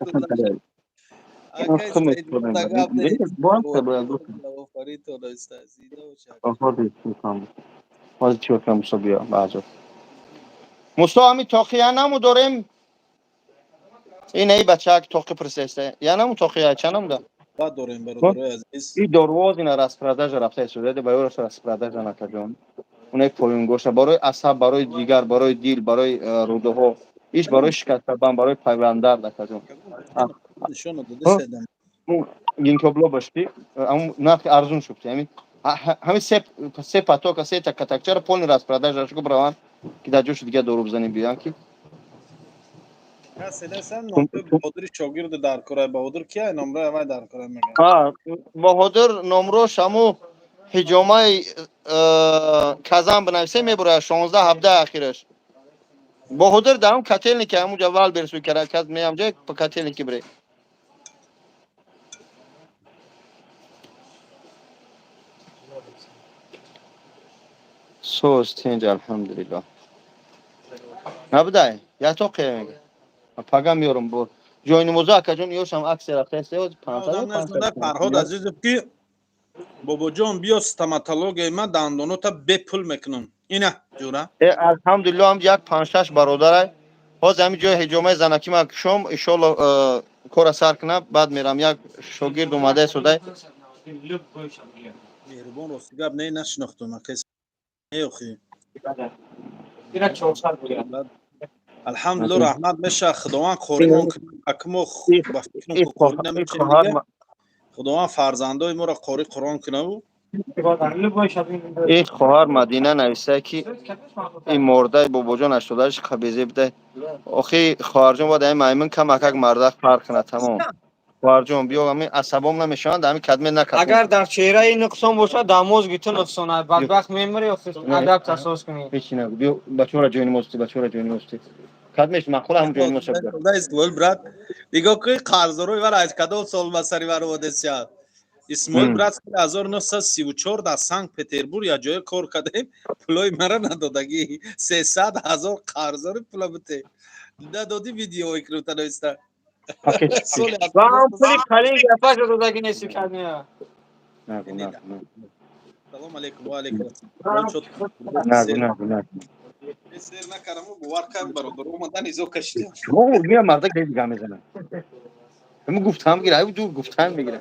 Акай Саидмурод, гап нест. Офарин, зинда бошад. Ҳозир чӣ кунам, Мусо, биё баъзо. Мусо, ҳами тоқи янаму дорем. Ин эй бачак тоқи присеста. Янаму тоқи я чанамда? Баъд дорем, бародарои азиз. И дорвоз ина распродажа рафта истода, ба ёраш распродажа накаҷон. Уне поюнгоша барои асаб, барои ҷигар, барои дил, барои рӯдаҳо. Иш барои шикастабан, барои пайвандард, акаҷон. Нишона дода седам. Гинкго билоба шди, ам нархи арзун шуд. Ҳамин ҳамин се патока, се та катакчара полный распродажа шуд, браван, ки дар ҷоши дига дору бизанем, биёян ки. Касе нестан, номрои Баҳодури шогирди дар кораи. Баҳодур кия? Номрои авай дар кора мегӯяд. Ҳа, Баҳодур номрош ҳаму ҳиҷомаи казан бинависе, мебурад, 16 17 ахираш. Баҳодур дар ҳам Котельники, ҳамуҷа Вайлдберриз караказ меамҷа, по Котельники бире. Соз, тинҷ, алҳамдулиллоҳ. Набудай, як тоқе мега. Пага меёрам бо ҷои намоза, акаҷон, ёшам аксия рафта истояд. Одам нестанда, Фарҳод Азизов, ки бобоҷон, биё стоматологияи ман, дандонота бепул мекунам. Ина ҷура. Э, алҳамдулиллоҳ, ҳам як панҷ-шаш бародарай. Ҳозир ҳамин ҷои ҳиҷомаи занаки ман кушом, иншоалло, кора сар кунам, баъд мерам. Як шогирд омада истодай. Меҳрубон, рости гап, не, нашинохтум, акай, не, охи. Алҳамдулилло, раҳмат меша, Худованд қоримон кунад. Акмо ба фикрам қорӣ намешем дига. Худованд фарзандои моро қори Қуръон кунаву. Ин хоҳар Мадина нависта, ки ин мордаи бобоҷон 88 қабезе буда. Охи, хоҳарҷон, бояд ҳамин маймун камакак мардак фарқ кунад, тамом. Хоҳарҷон, биё, ҳамин асабом намешаванд, ҳамин кадме накардем. Агар дар чеҳраи нуқсон бошад, дар мозги ту нуқсон аст. Бадбахт мемирӣ, охир адаб асос кунӣ. Ҳечи нагу, биё, бачаҳоро ҷои намоз, бачаҳоро ҷои намоз. Кадмеш мақула, ҳам ҷои намоз шаб. Исмоил брат, нигоҳ кун, қарздорои ман аз кадом сол ба сари ман омадесият. Исмоил брат, соли 1934 дар Санкт Петербург як ҷое кор кардем, пулои мара надодагӣ, 300 000 қарздори, пула бите надодӣ, видео мекунам, нависта. Соли Ва ҳам пули калин гапашро додагӣ нести, кадмия. Нагу, нагу, нагу. Салом алейкум, ва алейкум ассалом. Нагу, нагу, нагу. Сер накардам, бовар кардам, бародар, омадан изо кашидам. Шумо мира мардак дига мезанад. Ҳамин гуфтам гира, ай ду гуфтам мегира.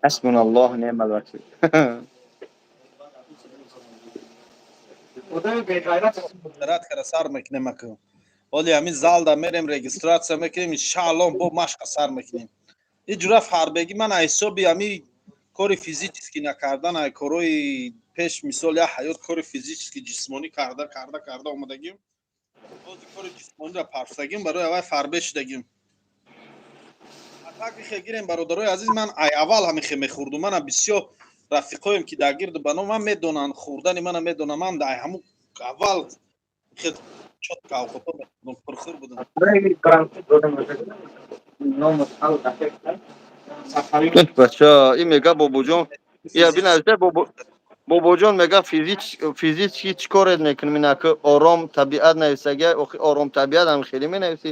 Ҳасбуна Аллоҳ неъмал вакил. Одами беғайрат. Рад кара сар мекунем, аку. Ҳоли ҳамин залда мерем, регистрация мекунем, иншааллоҳ, бо машқа сар мекунем. И ҷура фарбегӣ ман аз ҳисоби ҳамин кори физически накардан, ай корои пеш, мисол, як ҳаёт кори физически ҷисмонӣ карда карда карда омадагим, ҳозир кори ҷисмониро парфтагим, барои аввай фарбе шудагим. Атак бихе гирем, бародарои азиз, ман ай аввал ҳамин хе мехӯрдум, мана бисёр. Рафиқоем, ки дар гирду бано ман медонанд, хӯрдани мана медонам. Ман дар ҳамун аввал хел чётко авқото мехӯрдам, пурхӯр будам. Бача, ин мега, бобоҷон, я бинависа, бобоҷон мега, физически чӣ корет мекунем? Инаки ором табиат нависага. Охи, ором табиат ҳам хеле менависӣ.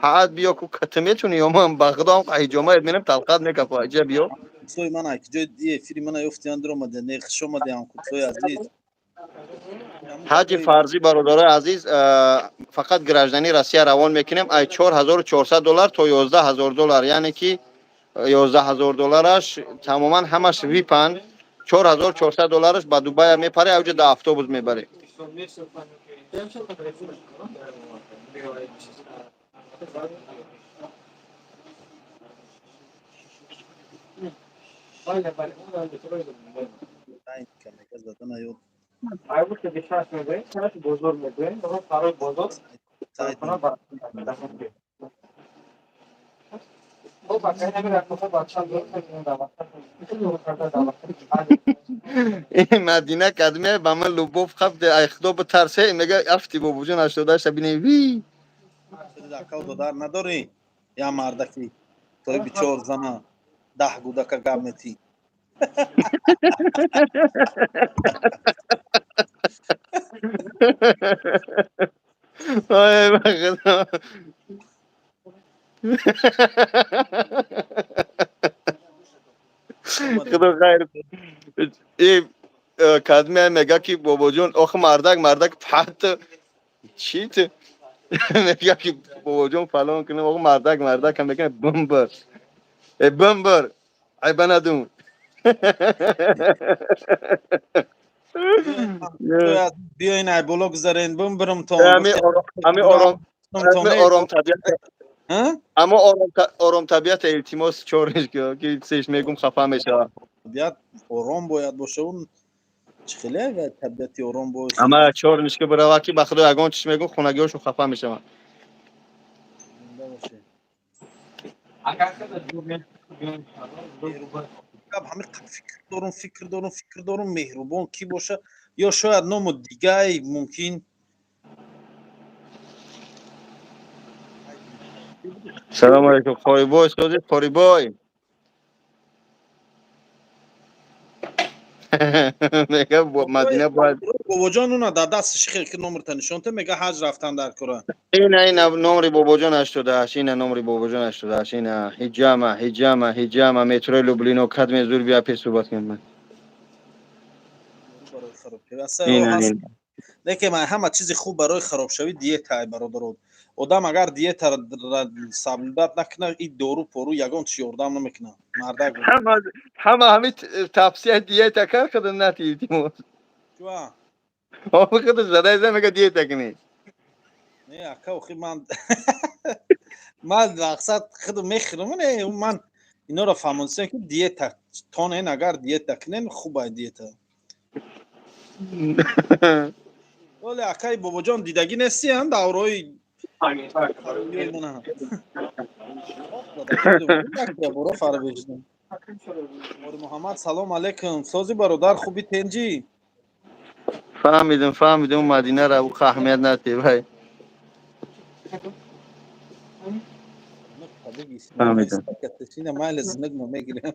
Ҳаат биё ку, ката метуни ё ман ба худо ҳам ҳиҷомаят менам, талқат мекафа, иҷа биё. Курсои ман ки ҷои эфири мана ёфтиян, дуромада не, хуш омадиам, курсои азиз. Ҳаҷи фарзӣ, бародарои азиз, фақат гражданини Россия равон мекунем, ай 4400 доллар то 11 000 доллар, яъне ки 11 000 доллараш тамоман ҳамаш випан, 4400 доллараш ба Дубая мепаре, авҷа да автобус мебаре. Ин Мадина кадме ба ман любовь хафте, ай худо битарсе, мега, афти бобоҷон, 88 бинем, ви. Акав додар надорӣ, я мардаки соҳиби чор зана, 10 гудака гап метӣ. Ой, ба худо. Худо хайр. И кадме мега ки бобоҷон, охи, мардак, мардак пат чӣ ту мега ки бобоҷон фалон кунем, охи, мардак, мардак ҳам мекунем, бумбар, э бумбар, ай банадун. Биёин, ай боло гузарен, бумбирим. То ами ором, ором табиат, аммо ором табиата илтимос, чориш ки сеш мегум, хафа мешавам. Табиат ором бояд боша, он чӣ хеле табиати ором бош. Ама чорниш ки бирава ки ба худо ягон чиз мегум, хонагиҳошон хафа мешаванд. Зинда ҳами фикр дорум, фикр дорум, фикр дорум, меҳрубон кӣ боша ё шояд ному дигай мумкин. Салому алейкум, қорибой, сози, қорибой. Мега, Мадина бояд. Бобоҷон, уна дар дасташ хел ки номерта нишон та, мега, ҳаҷ рафтан дар кора. Ина, ина номри бобоҷон, 88, ина номри бобоҷон, 88, ина ҳиҷама, ҳиҷама, ҳиҷама, метрои Люблино, кадме зур бия, пеш суҳбат кунем. Ина, ина. Лекин ман ҳама чизи хуб барои харобшавӣ диета, ай бародаро. Одам агар диета соблюдать накунад, и дору пору ягон чи ёрдам намекунад, мардак. Ҳама ҳами тавсия диета кар худа нати, илтимос. Чуа? Худа задай за мега, диета кунӣ. Не, ака, охи, ман мақсад худу мехӯрам, не, ман иноро фаҳмонистам, ки диета тонен, агар диета кунен, хуб ай диета. Оле, акаи бобоҷон, дидагӣ нестиам даврои боро фарбеждам. Муҳаммад, салом алейкум, сози, бародар, хуби, тенҷӣ? Фаҳмидим, фаҳмидим, Мадинара аҳамият натӣ, вай. Фаҳмидам. Майли, зинагма мегирем.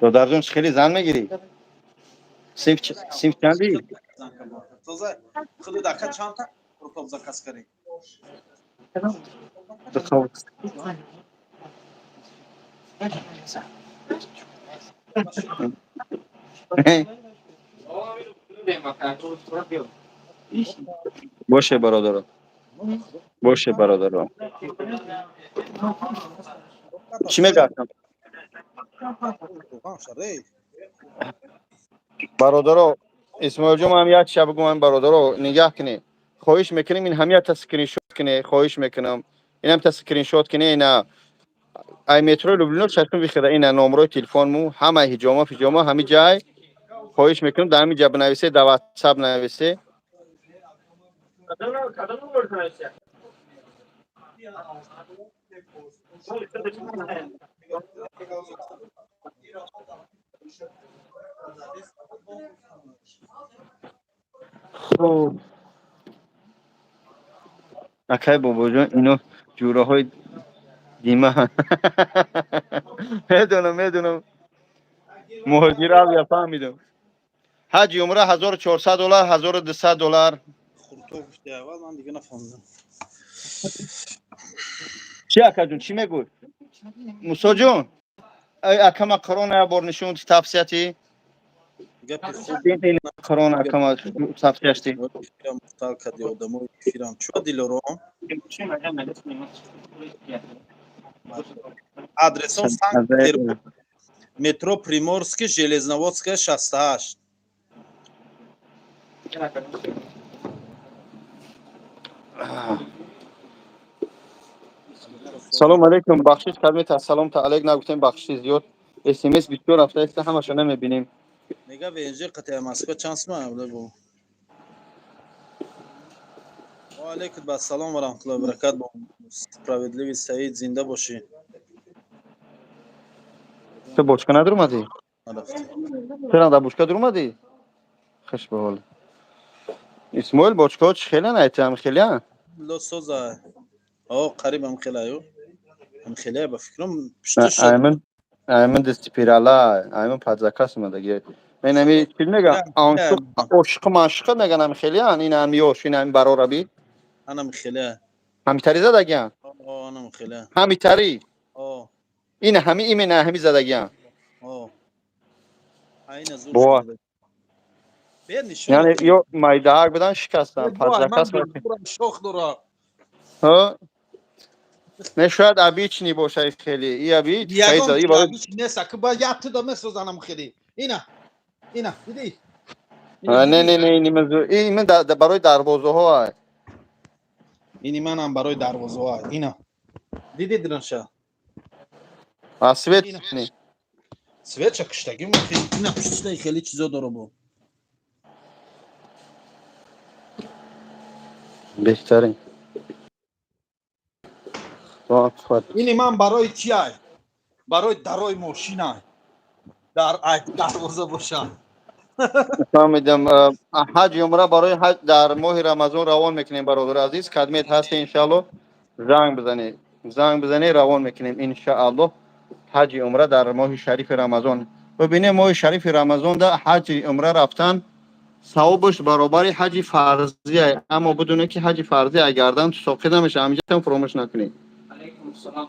Додарҷон, хеле зан мегирӣ? Синф чанди? Тоза худу ака, чандта қуртоб заказ кардӣ? Боше, бародаро, боше, бародаро. Чӣ мегардам, бародаро? Исмоилҷон, ман як чиза бигӯям, бародаро, нигаҳ кунед, хоҳиш мекунем, ин ҳамията скриншот кунед, хоҳиш мекунам, инамта скриншот кунед. Ина ай метрои Люблино чашм бихӯра, ина номрои телефонму, ҳама ҳиҷома фиҷома ҳами ҷай. Хоҳиш мекунам, дар ҳамин ҷа бинависе, дар Ватсап нависе. Хуб, акай Бобоҷон, ино ҷӯраҳои дима. Медонам, медонам, муҳоҷирав я, фаҳмидам. Ҳаҷи умра 1400 доллар, 1200 доллар. Хурто гуфти аввал, ман дига нафаҳмидам. Чи, акаҷон, чӣ мегӯй? Мусоҷон, акама Қуръон як бор нишон тавсияти. Гапи хуб. Қуръон акама тавсияшти. Эфирам мухтал кади, одамои эфирам чо, Дилором. Адресом: Санкт Петербург, метро Приморский, Железноводская, 68. Салом алейкум, бахшиш кардем, салом та алейк нагуфтем, бахшиши зиёд. СМС бисёр рафта, ҳамаша намебинем. Мега ВНЖ қатъи Москва чанд сума бо? Ва алейкум ассалом ва раҳматуллоҳи ва баракат. Справедливый Саид, зинда бошӣ. Ту бочка надурмадӣ? Нарафтӣ. Чера дар бочка дурмадӣ? Хуш ба ҳол. Исмоил, бочкаҳо чӣ хелан, айтам, хелан? Ло соза. О, қариб ҳам хелаю. Ҳам хеле ба фикрам пушташ. Айман, айман дастипирала, айман под заказ омадаги. Мен ами чӣ мегам? Аншуқ, ошиқи машиқи меган, ами хелиан, ин ами ёш, ин ами барораби. Анам хеле. Ҳамитари задагиан? О, анам хеле. Ҳамитари? О. Ин ҳами именно ҳами задагиан? О. Айна зур. Боа. Бер нишон. Яъне ё майдаак будан, шикастан, под заказ. Шох дора. Ҳа? Не, шояд обычный бошад хеле. И аби Ягон обычный нест, аки ба як туда месозанам хеле. Ина. Ина, дидӣ? Не, не, не, ин ин барои дарвозаҳо ай. Ини манам барои дарвозаҳо ай. Ина. Дидӣ дранша? А свет? Свеча киштагӣ, ина пуштида хеле чизо дора бо. Беҳтарин. Ини ман барои чи ай? Барои дарои мошина. Дар ай дарвоза боша. Фаҳмидам. Ҳаҷи умра барои ҳаҷ дар моҳи Рамазон равон мекунем, бародари азиз. Кадмет ҳасте, иншаалло, занг бизанед. Занг бизанед, равон мекунем, иншаалло. Ҳаҷи умра дар моҳи шарифи Рамазон. Бибинем, моҳи шарифи Рамазонда ҳаҷи умра рафтан савобаш баробари ҳаҷи фарзия, аммо бидунед, ки ҳаҷи фарзӣ агардан соқит намешавад. Ҳамиҷатам фуромӯш накунед. Алейкум салом.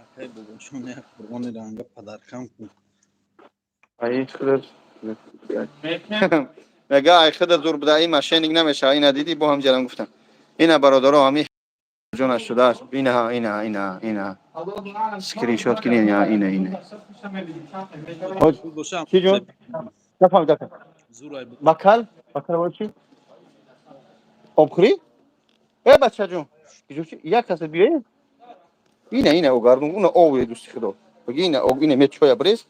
Акай Бобоҷон, як қурбони ранга падаркам кун. Ай худат мега, ай худа зур буда, ин мошенник намешава. Ина дидӣ, бо ҳамҷарам гуфтам. Ина, бародаро, ҳами ҷонаш шудааст. Ина, ина, ина, ина, скриншот кинен. Ина, ина. Чӣ ҷон, нафаҳмидам. Бакал, бакал барои чӣ? Обхӯрӣ? Э, бачаҷон, як каса биёед. Ина, ина, огардун, уна ове, дӯсти худо. Ина, ина, ме чоя брез.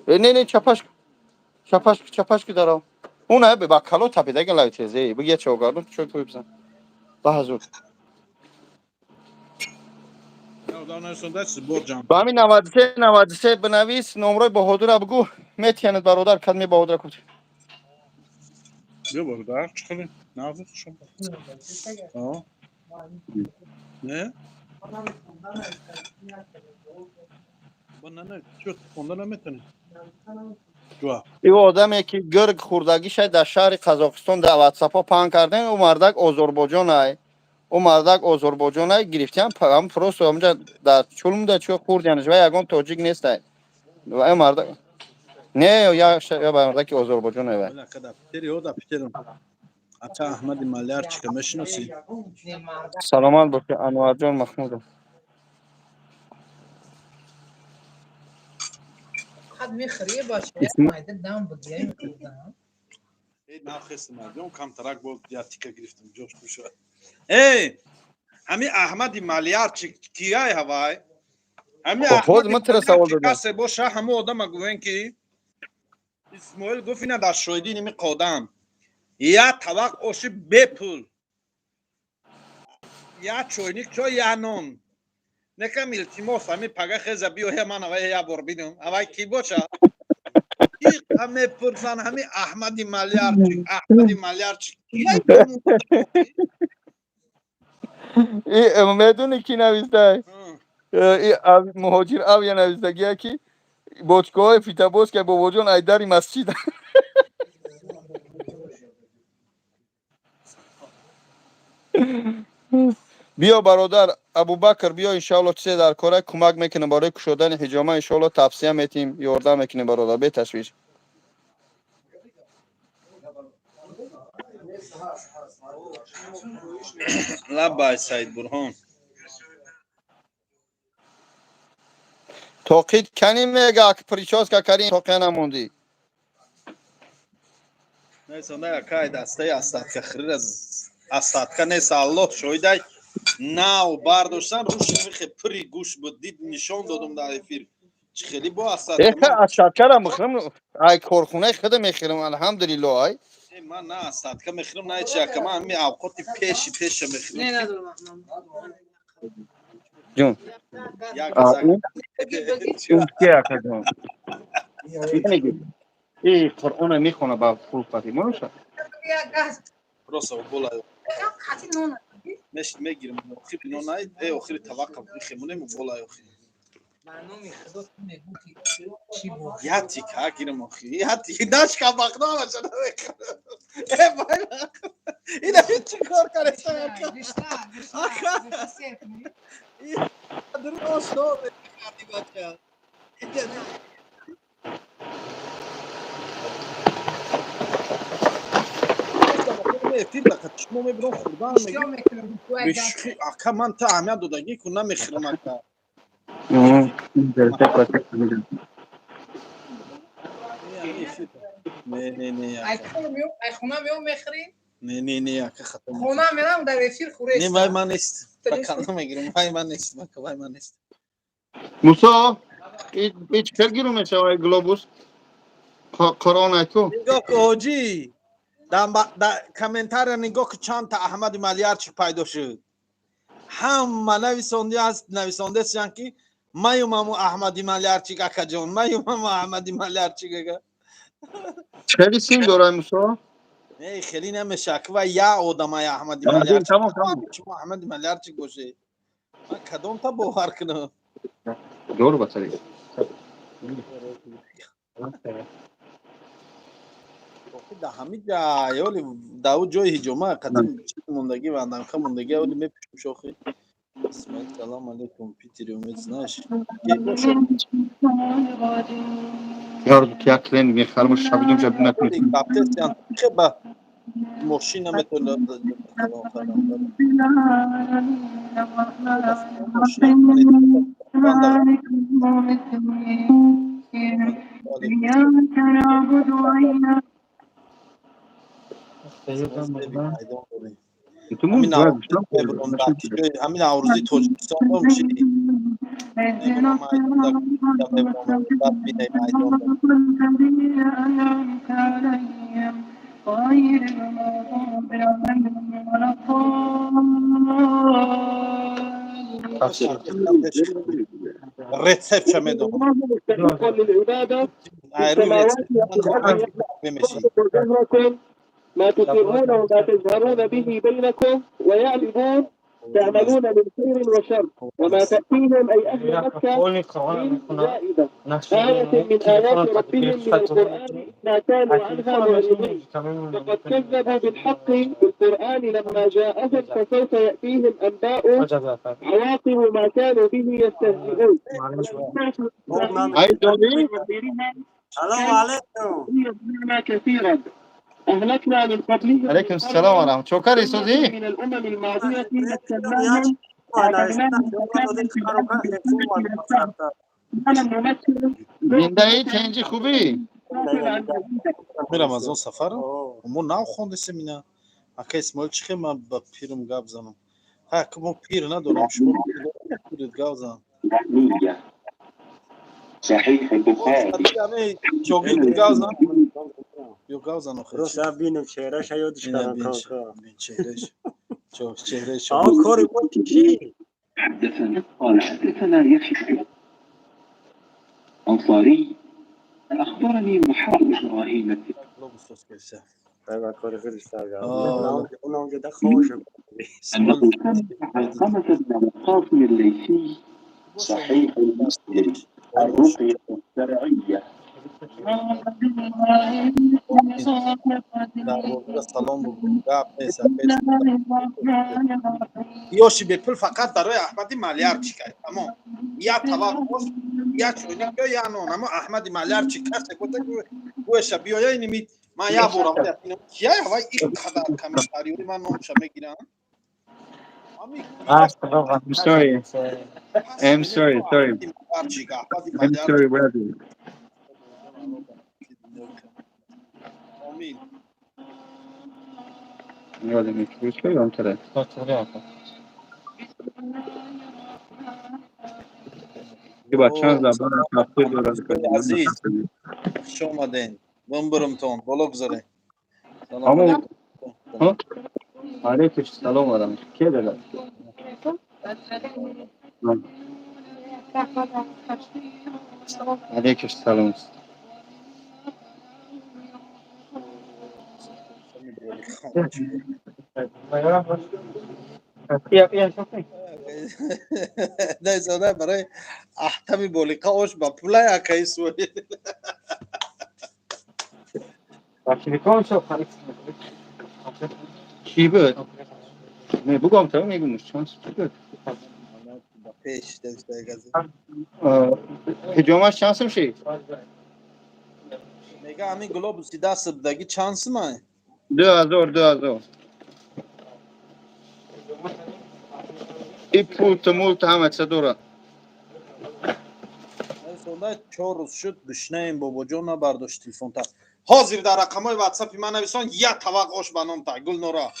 Не, не, чапаш, чапаш, чапаш ки дарав. Уна бакало тапидаги лави тезе. Биги чо огардун, чой пой бизан. Ба ҳазур. Ба ҳамин 93 93 бинавис, номрои Баҳодура бигӯ, метиянад, бародар, кадме Баҳодура кут. Биё, бародар, чӣ хеле нағзи, хушам. Не? Ба не, не, чӣ хонда наметонӣ? Ин одаме ки гирг хӯрдагиша дар шаҳри Қазоқистон дар ватсапҳо паҳн кардем, ӯ мардак озорбоҷонай, ӯ мардак озорбоҷонай. Гирифтиам просто ҳамҷа дар чулмда чӯ хӯрдиянаш ва ягон тоҷик нестай. Ва мардак не, я мардаки озорбоҷонай вай. Ача Аҳмади Малярчика мешиносӣ? Саломат бошӣ, Анварҷон Маҳмудов. Хад мехӯрӣ бача, майда дам бигирем хӯрдан. Эй, нахестам, камтарак бо я тика гирифтам, ҷош бишавад. Эй, ҳами Аҳмади Малярчик кияй ҳавай? Ҳами Худ ман тира савол додам. Касе боша, ҳамо одама гӯен, ки Исмоил гуфт, ина дар шоҳидӣ ними қодам. Я табақ оши бепул. Я чойник чой, я нон. Некам илтимос, ҳами пага хеза биёя, ман авай я бор бинам. Авай ки боша? Иқа мепурсан, ҳами Аҳмади Малярчик, Аҳмади Малярчик. Медони, ки навистай? Муҳоҷир авя навистагия, ки бочкаҳои фитабозка, бобоҷон, айдари масҷид. Биё, бародар Абубакр, биё, иншоалло, чизе дар кора кӯмак мекунем барои кушодани ҳиҷома, иншоалло, тавсия метиҳем, ёрдам мекунем, бародар, беташвиш. Лаббай, Саид Бурҳон. Тоқид кани мега, причёска кари, тоқия намондӣ. Несонда якай дастаи астатка хирир астатка нест, Аллоҳ шоҳидай, нав бардоштан, рӯш михе пири гӯш буд, дид, нишон додум дар эфир, чӣ хеле бо астатка. Эха, астаткара мехӯрам, ай корхонаи худа мехӯрам, алҳамдулилло, ай. Ман на астатка мехӯрам, на ҳеч яка, ман ҳами авқоти пеши пеша мехӯрам. Не, надорам. Ҷон. Як ҷон. И Қуръона мехона ба пулфати моша. Просто бола мегирам, охири нонай, э, охири таваққаф бихемонем, бола охири. Яти ка гирам, охири яти дашка бақнамаша намехӯрам. Э, бай, ина чӣ кор кареста, ака? Дуруст карди, бача. Шумо мебирам хурдан, ака, ман та аҳамият додагӣ ку намехӯрам, ака. Не, не, не. Хона меом, мехӯрӣ? Не, не, не, ака, хато. Хона мерам, дар эфир хӯрес. Не, вай ман нест, ба калла мегирам, вай ман нест, вай ман нест. Мусо, ҳеҷ хел гиру мешавад глобус Қуръон ку. Нигоҳ ку, ҳоҷӣ, дар комментария нигоҳ ку, чандта Аҳмади Малярчик пайдо шуд. Ҳама нависондесиян, ки маюмаму Аҳмади Малярчик, акаҷон, маюмаму Аҳмади Малярчик, ага. Хеле син дорай, Мусо? Не, хеле намеша, ва я одамай Аҳмади Малярчик. Шумо Аҳмади Малярчик боше, ман кадомта бовар кунам? Дору бацари. Да, ҳами ҷай оли да ӯ ҷои ҳиҷома қадим чиз мондагӣ ва андамка мондагӣ, оли мепӯшем, шохи. Исмаил, салом алейкум, Питери Умед, знаешь. Ёр, як клен мехарам, шабидум шаб накунем. Баптестян хеба мошин наметавонад харам. Ҳамин Наврӯзи Тоҷикистон дом чи майдон. غير المغضوب عليهم ولا الضالين. Рецептша медонам. للعبادة. Айрӯи рецепт мемешӣ. ما تسرون وما تجهرون به بينكم ويعلمون تعملون من خير وشر، وما تأتيهم، أي أهل مكة، من زائدة آية من آيات ربهم من القرآن إلا كانوا عنها معرضين، فقد كذبوا بالحق بالقرآن لما جاءهم، فسوف يأتيهم أنباء عواقب ما كانوا به يستهزئون. ай дорӣ. سلام عليكم. كثيرا أهلكنا من قبلهم алейкум салом ва раҳмат, чокари созӣ. من الأمم الماضية مكناهم وآتيناهم مكانا في الأرض ولم نمثل зиндаӣ, тенҷи, хубӣ? Ами Рамазон сафар мо нав хондесем ина. Ака Исмоил, чӣ хел ман ба пирм гап занам? Ҳа, мо пир надорем, шумо пиред, гап зан. صحيح البخاري. Шогирд, гап зан, ё гап зан охир. Рост бинем чеҳраша, ёдиш Ина кардам. бин, Кока. бин чеҳраш, чеҳраи А кори мо чӣ? حدثنا قال حدثنا يحيى الأنصاري أخبرني محمد إبراهيم. و کار خودش سرگرم. آه. اونم که ده خوش أنه سمع علقمة بن وقاص الليثي. صحيح مسلم، الرقية الشرعية. Дар салом бугӯ, гап нест. Ёши бепул фақат барои Аҳмади Малярчик ай, тамом. Я тавақ ош, я чойник ё я нон. Амо Аҳмади Малярчик касе гуфта, гӯяша биёя, иними ман як бор кия вай ин қадар комментариёи ман номша мегирам. I'm sorry. I'm sorry, sorry. I'm sorry, brother. Амин. Ёдам мекунам, тара. Ба чанд забон тафсир дорад. Азиз, хуш омаден. Бимбиримтон, боло гузарен. Амо алейкум салом, адам. Ке дада? Алейкум салом. Дайзода барои аҳтами болиқа ош ба пулай акаи суи. Чӣ буд? Не бугам, та мегум, чанд чӣ буд? Пеш. Ҳиҷомаш чанд сум шид? Мега, ҳамин глобуси даст будаги чанд сумай? 2000, 2000. И пулту мулту ҳама чиза дорад. Сонда 4 рӯз шуд, гушнаем, бобоҷон набардошт телефонта. Ҳозир дар рақамҳои ватсапи ман нависон, як тавақ ош ба ном та Гулнора,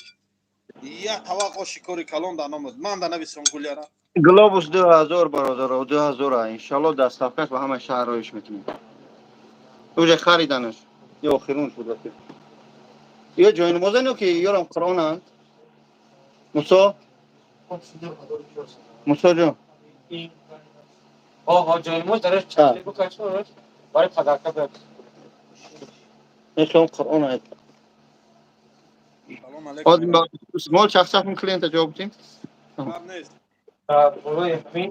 як тавақ оши кори калон дар номад ман да нависон, Гуляра. Глобус 2000, бародаро, 2000. Иншалло, доставкаш ба ҳама шаҳр роиш мекунем. Уже хариданаш ё охирун шуд. Ё ҷойнамозан, ё ки ёрам Қуръонанд. Мусо, Мусо ҷон. Ҷойнамоз дараш барои подарка. Мехоҳам Қуръон ай. Салом алейкум. Мол чақчақ клиента ҷавоб дим. Гап нест. Болои ҳамин.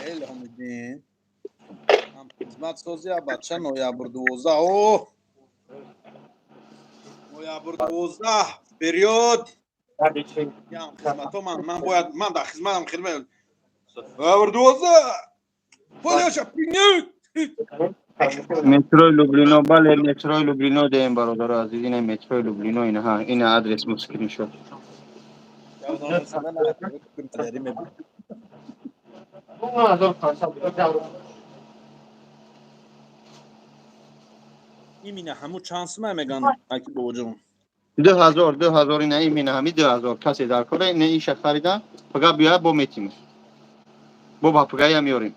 Элҳомиддин ҳам хизмат созия, бача. Ноябр 12, о, ноябр 12, вперёд! Ям хизмато ман бояд ман дар хизматам, хизмат. Ноябр 12, полеша принят. Метрои Люблино, бале, метрои Люблино деем, бародаро азиз. Ина метрои Люблино, ина ҳа, ина адрес мо, скриншот. Имина ҳаму чанд сума меган, аки бобоҷон? 2000, 2000. Ина имина ҳами 2000. Касе дар кора, ина иша харидан, пага биёяд, бо метимеш, бо ба пагая меорем.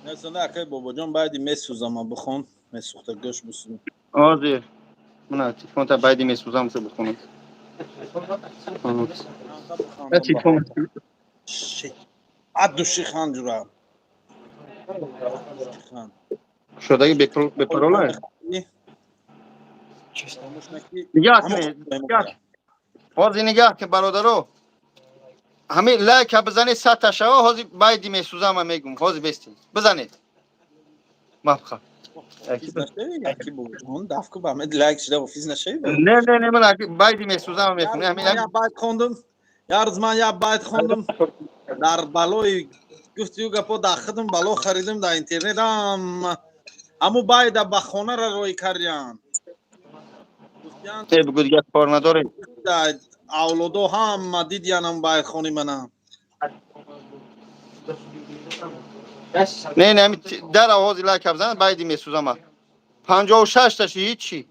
Несонда, акай бобоҷон, баъди месӯзама бихон, месӯхта гӯш бисӯзам. Ҳозир мана телефонта, байди месӯзам са бихонам. Телефон. Аддуши хан, ҷура. Шудаги бепарола нигаҳ кунед. Ҳозир нигаҳ ки, бародаро, ҳамин лайка бизанед, 100-та шава. Ҳозир байди месӯзама мегум, ҳозир бестед, бизанед, мабха. Не, не, не, ман байди месӯзама мехонам. Байт хондум як рӯз, ман як байт хондум дар балои гуфтию гапо, дар худам бало харидим дар интернет, ҳаму байда ба хонара рӯй кардян. Бугу, дигар кор надорем. Авлодо ҳама дидиянам байтхони манам. Не, не, дар овози лайка бизанад, байди месӯзама. 56 таши ҳичи.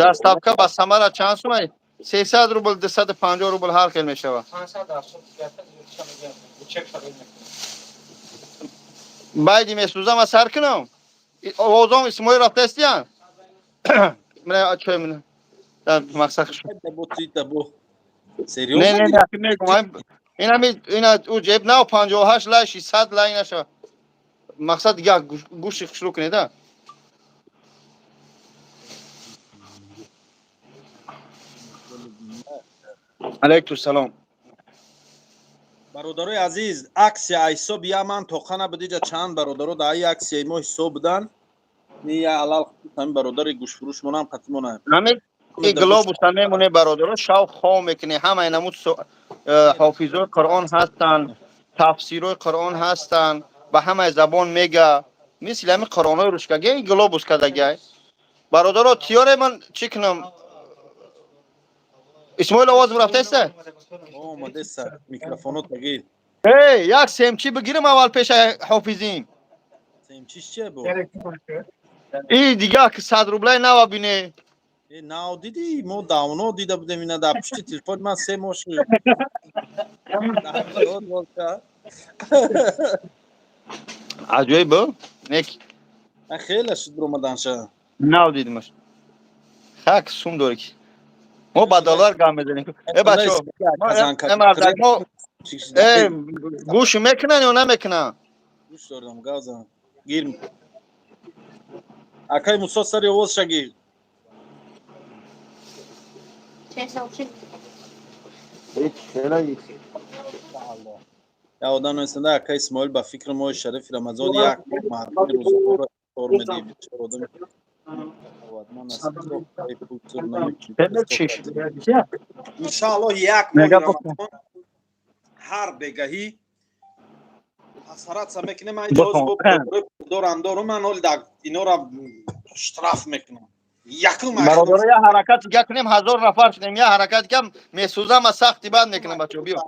Доставка ба Самара чанд сумай? 300 рубл, 250 рубл, ҳар хел мешавад. 580. Байди месӯзам сар кунам. Овозом Исмоил рафтаистиян. Мана чой мина. Мақсад хуш. Серьёзно? Не, не, не, мегум. Ина ми ина у ҷеб нав 58 лай 600 лай наша. Мақсад як гӯши хушрӯ кунед, а? Алайкум салом. Бародарои азиз, аксия ҳисоб я ман тоқа набудиҷа чанд бародаро дар ай аксияи мо ҳисоб будан. Ни я алал ҳамин бародари гӯшфурӯш монам қатимона. Ҳамин и глобуса мемоне бародаро, шав хом мекунӣ, ҳамаи намуд ҳофизои Қуръон ҳастанд, тафсирои Қуръон ҳастанд, ба ҳамаи забон мега. Мисли ҳамин қуръонҳои русскаги ин глобус кардагиай. Бародаро, тиёре ман чӣ кунам? Исмоил овозм рафтаиста? Омадеса, микрофонот багир. Эй, як семчи бигирам аввал пеша ҳофизим. Семчиш че бо? И дига ки 100 рублай нава бине. Э, нав дидӣ? Мо давно дида будем ина дар пушти телефон ман се моҳ шуд. Аҷоиб бу? Нек. Хеле шуд ромаданша. Нав дидимаш. Хак сум дорӣ ки. Мо ба доллар гам мезанем. Э бачо, э мардак мо э гӯш мекунан ё намекунан? Гӯш дорам, гавзан. Гир. Акай Мусо сари овоз шагир. Я одам нависанда акай Исмоил ба фикри моҳи шарифи Рамазон як моҳ мардуми рӯзадорро ифтор медиҳӣ. Бечора одами иншааллоҳ як моҳи Рамазон ҳар бегаҳӣ ҳасаратса мекунем. Дорам дорум ман ҳол инора штраф мекунам. Якум бародаро, я ҳаракат дига кунем, 1000 нафар шудем, я ҳаракат кам месӯзам, аз сахти бад мекунам бачо, биё.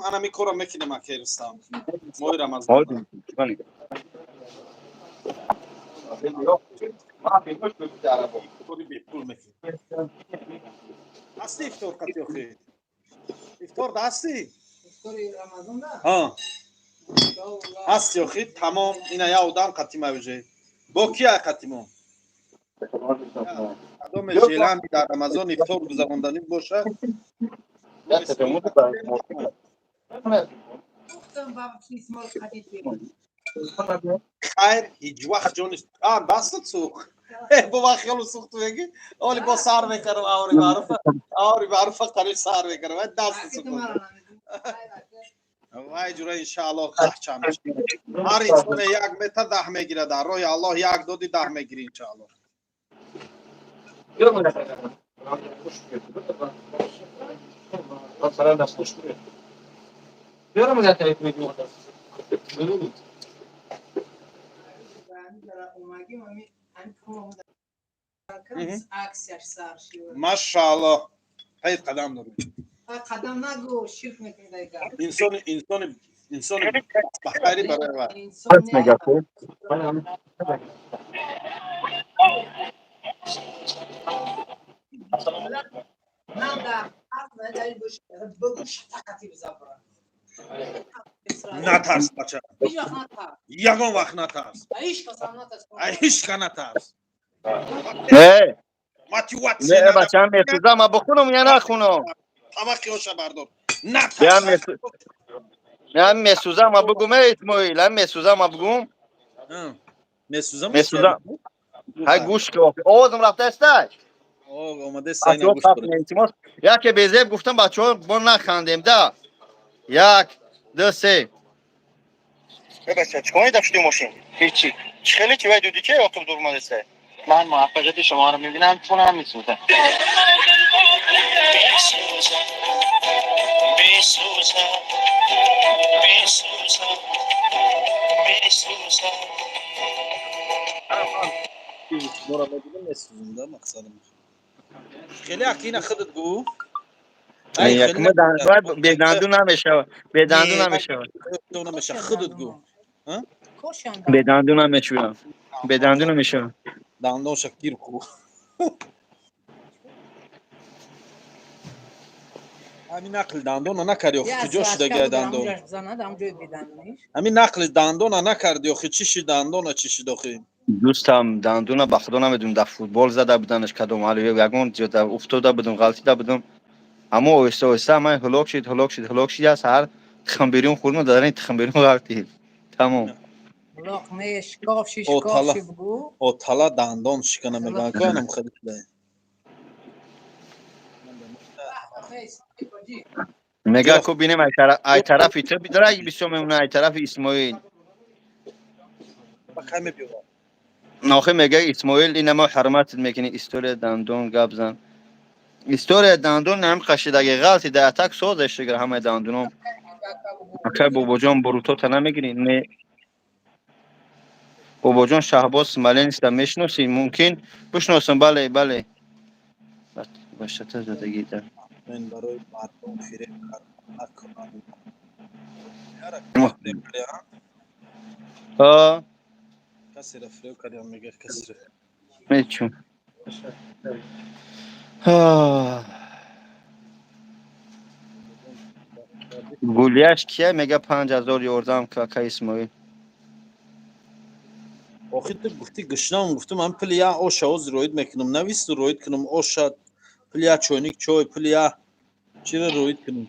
Ана ми кора мекунем акай Рустам. Моҳи Рамазон. Ҳасти ифтор қати охи? Ифтор да ҳасти? Ифтори Рамазон да? Ҳа. Ҳасти охи, тамом, ина я одам қати мавҷе. Бо кия қати мо? Кадоме желани дар Рамазон ифтор гузаронданӣ бошад? Хайр, ҳеҷ вақт ҷони а баст сӯх. Бо вақт хело сӯхту меги? Оли бо сар мекардам аври маъруфа, аври маъруфа қариб сар мекардам. Вай даст сӯхт. Вай ҷура иншааллоҳ 10 чанд мешавад. Ҳар инсоне як метр 10 мегирад. Дар роҳи Аллоҳ як доди 10 мегири иншааллоҳ. Машааллоҳ. Ҳайд қадам дорем. Қадам нагу, ширк мекунӣ дайга. Инсони инсони инсони ба хайри барои вай. Натарс бача. Ягон вақт натарс. Ҳеҷ натарс. Не. Мотиватсия. Не бача, месӯзам, ма бихунам я нахунам? Тамақиёша бардор. Натарс. Я месӯзам, ма бугум, эй Исмоил, ам месӯзам, ма бугум. Месӯзам? Месӯзам. Ҳай гӯш ки овозам рафтаистай? Омадеста ина гӯш кунед. Яке безеб гуфтам бачаҳо бо нахандем да. 1 2 3. Бача, чикор дашти мошин? Ҳеҷи. Чӣ хеле чи вай дуди че оқиб дур мадеста? Ман муваффақияти шуморо мебинам, чунам месӯзам. Шуморо мебинам месӯзам да мақсадам. Хеле акина худат гӯ. Беданду намешавад. Беданду намешавад. Намешавад. Худат гӯ. Беданду намешавад. Беданду намешавад. Дандонша гир хӯ. Ҳамин нақли дандона накарди охи, Я куҷо сварка шудагиай буд, дандон? ҳамунҷош бизанад, ҳамунҷои бедандониш. Ҳамин нақли дандона накарди охи, чӣ шид дандона, чӣ шид охи? Дӯстам, дандуна ба худо намедонам, дар футбол зада буданаш кадом ҳали ягон ҷо уфтода будум, ғалтида будум. Аммо оҳиста оҳиста ман ҳалок шид, ҳалок шид, ҳалок шид, аз ҳар тухмберун хӯрдум, дар ин тухмберун ғалтид. Тамом. Лоқ не, шикоф ши, Отала. шикоф ши бугӯ. Отала дандон шикана мегӯянд, ко анам хеле шуда. Мега ку бинем ай тарафи ту бидора бисёр мемона, ай тарафи Исмоил. Кай мебиёрад? Нохи мега Исмоил инама ҳурматат мекунӣ, история дандон гап зан. История дандон ҳам қашидаги ғалти да атак созеш шигар ҳамаи дандоном. Акай бобоҷон, бурутота намегирӣ? Не. Бобоҷон, Шаҳбоз Смоленска мешиносӣ? Мумкин бишносам, бале, бале. Башата задагида. Мен барои мардум фиреб кардан накунам. Яра, фиреб кардиам? Ҳа, Касеро фиреб кардиам, мега касеро. мечун. Ҳа. Гулияш кия мега 5000 ёрдам ка ака Исмоил. Охи ту гуфтӣ гушнам, гуфтам ман пули я оша ҳозир роид мекунам, нависту роид кунам оша, пули я чойник чой, пули я чиро роид кунам.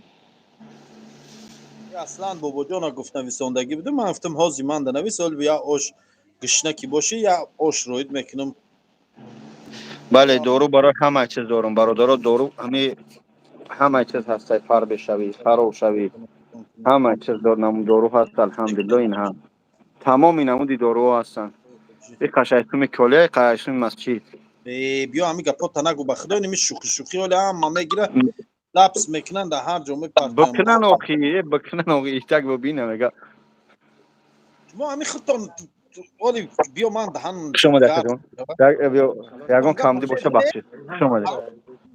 Аслан бобоҷона гуфт нависондагӣ будум, ман гуфтам ҳозир ман да навис, оли я ош гушна ки бошӣ, я ош роид мекунам. Бале, дору барои ҳама чиз дорум, бародаро, дору ҳами ҳама чиз ҳастай, фар бешавӣ, хароб шавӣ, ҳама чиз дор, намуд дору ҳаст, алҳамдулилло, ин ҳам. Тамоми намуди доруҳо ҳастанд. И қашайтуми колия, қашайтуми масҷид. Э, биё ҳами гапота нагу, ба худо ними шӯхи шӯхи оли ҳама мегира, лапс мекунанд, дар ҳар ҷо мепартоянд. Бикунан охи, бикунан охи, итак бибина мега. Шумо ҳами худтон оли биё ман даҳан Хуш омадед, акаҷон. Биё, ягон камдӣ боша бахшед. Хуш омадед.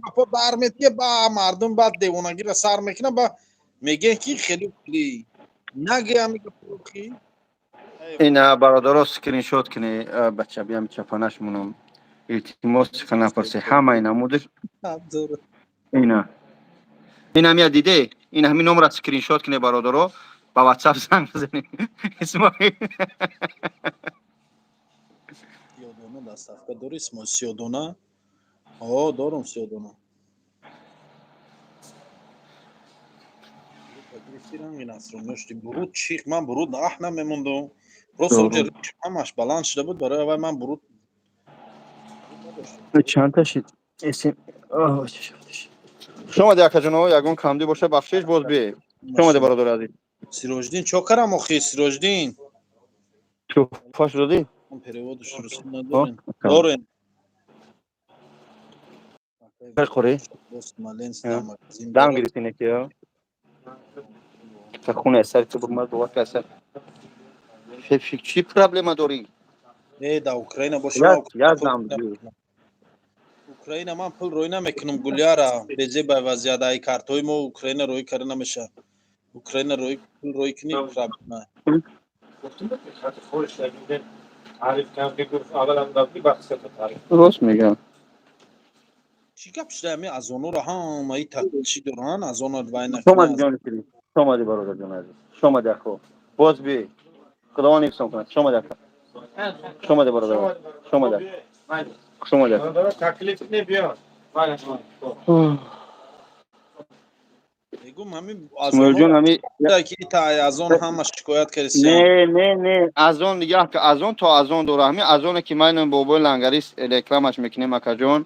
Гапо дар метия ба мардум, баъд девонагиро сар мекунад, ба мегӯянд ки хеле хеле наги ҳами гапо охи. Ина бародаро, скриншот кунӣ, бача биям чапанаш мунам. Илтимос напарсе, ҳамаи намудаш ина. Ин ҳамия диде? Ин ҳамин номра скриншот кунӣ бародаро, ба WhatsApp занг бизанед. Исмоил. Сиёдона доставка дори, Исмоил, сиёдона? О, дорум сиёдона. Гирифти ранги насронӣ шуди. Буруд чих, ман буруд аҳ намемондум. Просто уҷа ҳамаш баланд шуда буд, барои аввал ман буруд надоштам. Чанд та шид? Эсим. Хуш омадед, акаҷоно, ягон камдӣ боша бахшиш, боз биед. Хуш омадед, бародари азиз. Сироҷиддин чо карам охи, Сироҷиддин? Туҳфаш додӣ? Переводш русӣ надорем. Дорем. Хӯрӣ? Дам гирифтӣ неки, ё? Хуне сари ту бумад бовар ка сар. Чӣ проблема дорӣ? Э, да Украина боша. Як дам бигир. Украина ман пул рӯй намекунам, гулияра, безебай вазъият, ай картҳои мо Украина рӯй карда намеша. Украина рӯй пул рӯй кунӣ проблема. Рост мегӯям. Чӣ гап шуда ами аз онора ҳамаи чӣ доранд, аз онор вай Хуш омадӣ ҷони ширин. Хуш омадӣ бародарҷони азиз. Хуш омадӣ ахо. Боз биёй. Худованд ҳифзон кунад. Хуш омадӣ ака. Хуш омадӣ бародар. Хуш омадӣ. Хуш омадӣ. Таклиф не биё. Мегум ҳамин аз Исмоилҷон ҳами ки та аз он ҳама шикоят кардисиям. Не, не, не, аз он нигоҳ ка, аз он то аз он дора. Ҳамин аз оне ки ман бобои лангарист рекламаш мекунем, акаҷон.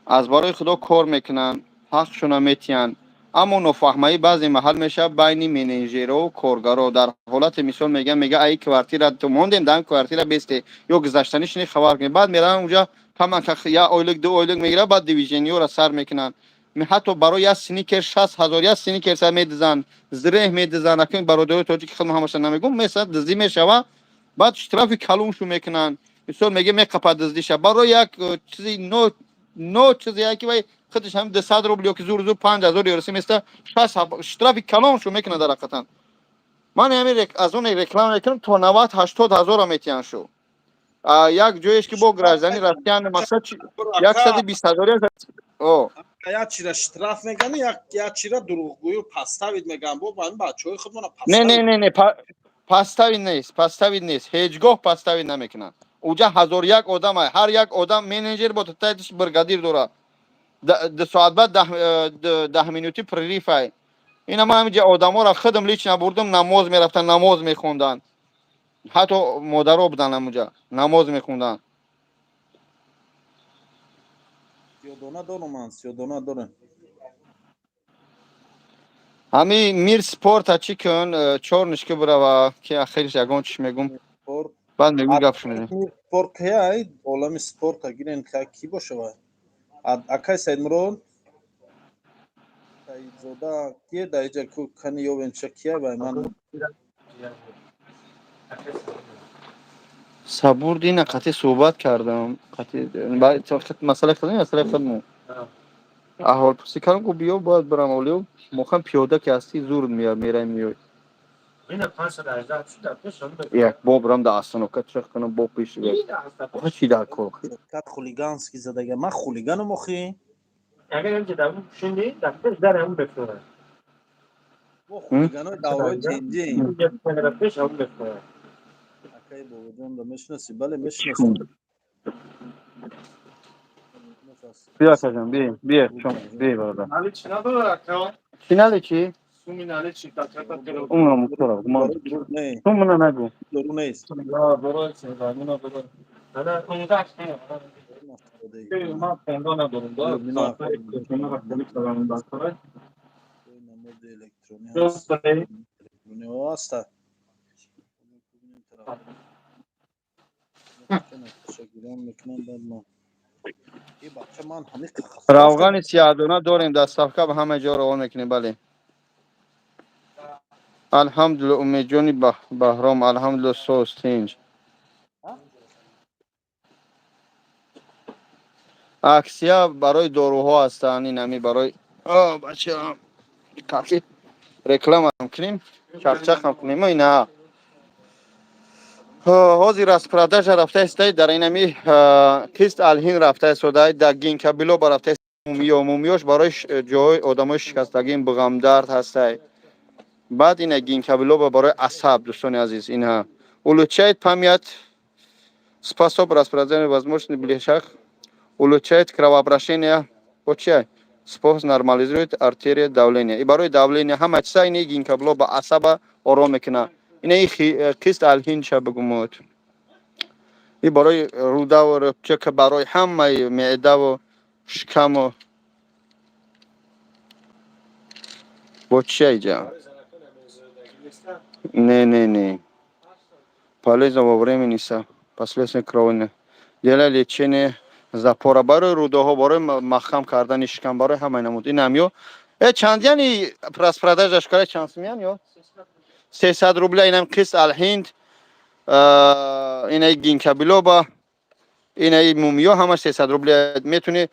Аз барои худо кор мекунанд, ҳақшона метиҳанд. Аммо нофаҳмаӣ баъзе маҳал мешавад байни менеҷерову коргаро. Дар ҳолате мисол мегӯянд, мега ай квартира ту мондем, дар квартира бесте ё гузаштаниш не хабар кунед. Баъд мераванд унҷа каман я ойлик, ду ойлик мегирад, баъд движениёро сар мекунанд. Ҳатто барои як сникер 60 000, як сникер сар медизанд, зреҳ медизанд. Акун бародарои тоҷики худам ҳамаша намегӯм, меса дуздӣ мешава, баъд штрафи калоншу мекунанд. Мисол меге меқапад дуздиша барои як чизи но чизе яки вай худаш ҳам 200 рубл ёки зур зур 5000 ёрси места, шаст штрафи калоншу мекунад. Дар ҳақиқатан ман ҳамин аз он реклама мекунам, то 90 80 ҳазора метиҳанд шу. Як ҷоеш ки бо граждани Россиян мақсад 120 ҳазор. О. Як чира штраф меган, як чира дурӯғгӯю поставить меган. Бо ҳамин бачаҳои худмона. Не, не, не, не, поставить нест, поставить нест, ҳеҷ гоҳ поставить намекунанд. Уҷа 1001 одам, ҳар як одам менеҷер бо татайтиш бригадир дорад. 2 соат баъд 10 минути перерыв ай. Ина ман ҳаминҷа одаморо худам лично бурдум, намоз мерафтанд, намоз мехонданд, ҳатто модаро буданд, ҳамуҷа намоз мехонданд. Сиёдона дорум ман, сиёдона дорем. Ҳами мир спорта чӣ кун, чор нишка бирава, ки ахириш ягон чиш мегум, баъд мегум, гап шунидем. Спорт кияй? Олами спорта гирен, ки бошава? Акай Саидмурод Саидзода кие дар иҷа? Кани ёбем, ча кия вай ман. Сабур дина қатъи суҳбат кардам, масъалаи худм, масъалаи худмо аҳволпурсӣ кардам, гуфт: «Биё, бояд бирам олиё мохам, пиёда ки ҳастӣ, зур мераи, меёй». Як бо бирам дар остановка чиқ кунам, бо пеш чӣ дар кор. Хулиганский задага, ман хулиганам охи. Мо хулиганои давраи тенҷием. Акай Бобоҷонро мешиноси? Бале, мешиносам. Биё, акаҷон, биё, биё, биё, бародар. Чӣ наличи? Умра муктора. Сумна нагу. Дору нест. Ҳаста. Равғани сиёҳдона дорем, доставка ба ҳама ҷо равон мекунем, бале. Алҳамдулилла, Умедҷони Баҳром, алҳамдулилла, соз, тинҷ. Акция барои доруҳо ҳастанд, ин ҳами барои бача қафи рекламам кунем, чахчахам кунем. Ина ҳозир распродажа рафта истои, дар инами қист алҳин рафта истодай, дар гинкабилоба рафта. Мумиё, мумиёш барои ҷои одамои шикастагин, буғамдард ҳастай. Баъд ина гинкабилоба барои асаб, дӯстони азиз, инҳа улучшает память, способ распознавания возможных ближах, улучшает кровообращение, бо чи способ нормализует артерия давление и барои давление ҳама чиза. Ини гинкабилоба асаба ором мекунад. Ина қист алҳин ча бигумуд, и барои рудаву рӯбчака, барои ҳамаи меъдаву шикаму бо чия иҷа. Не, не, не, полезно во времени последствия кровни для лечения запора, барои рӯдаҳо, барои маҳкам кардани шикам, барои ҳамаи намуд. Инам ё чандяни распродажаш кара, чанд сумян? Ё 300 рубля. Инам қист алҳинд, инаи гинкабилоба, инаи мумиё, ҳамаш 300 рубля. Метуни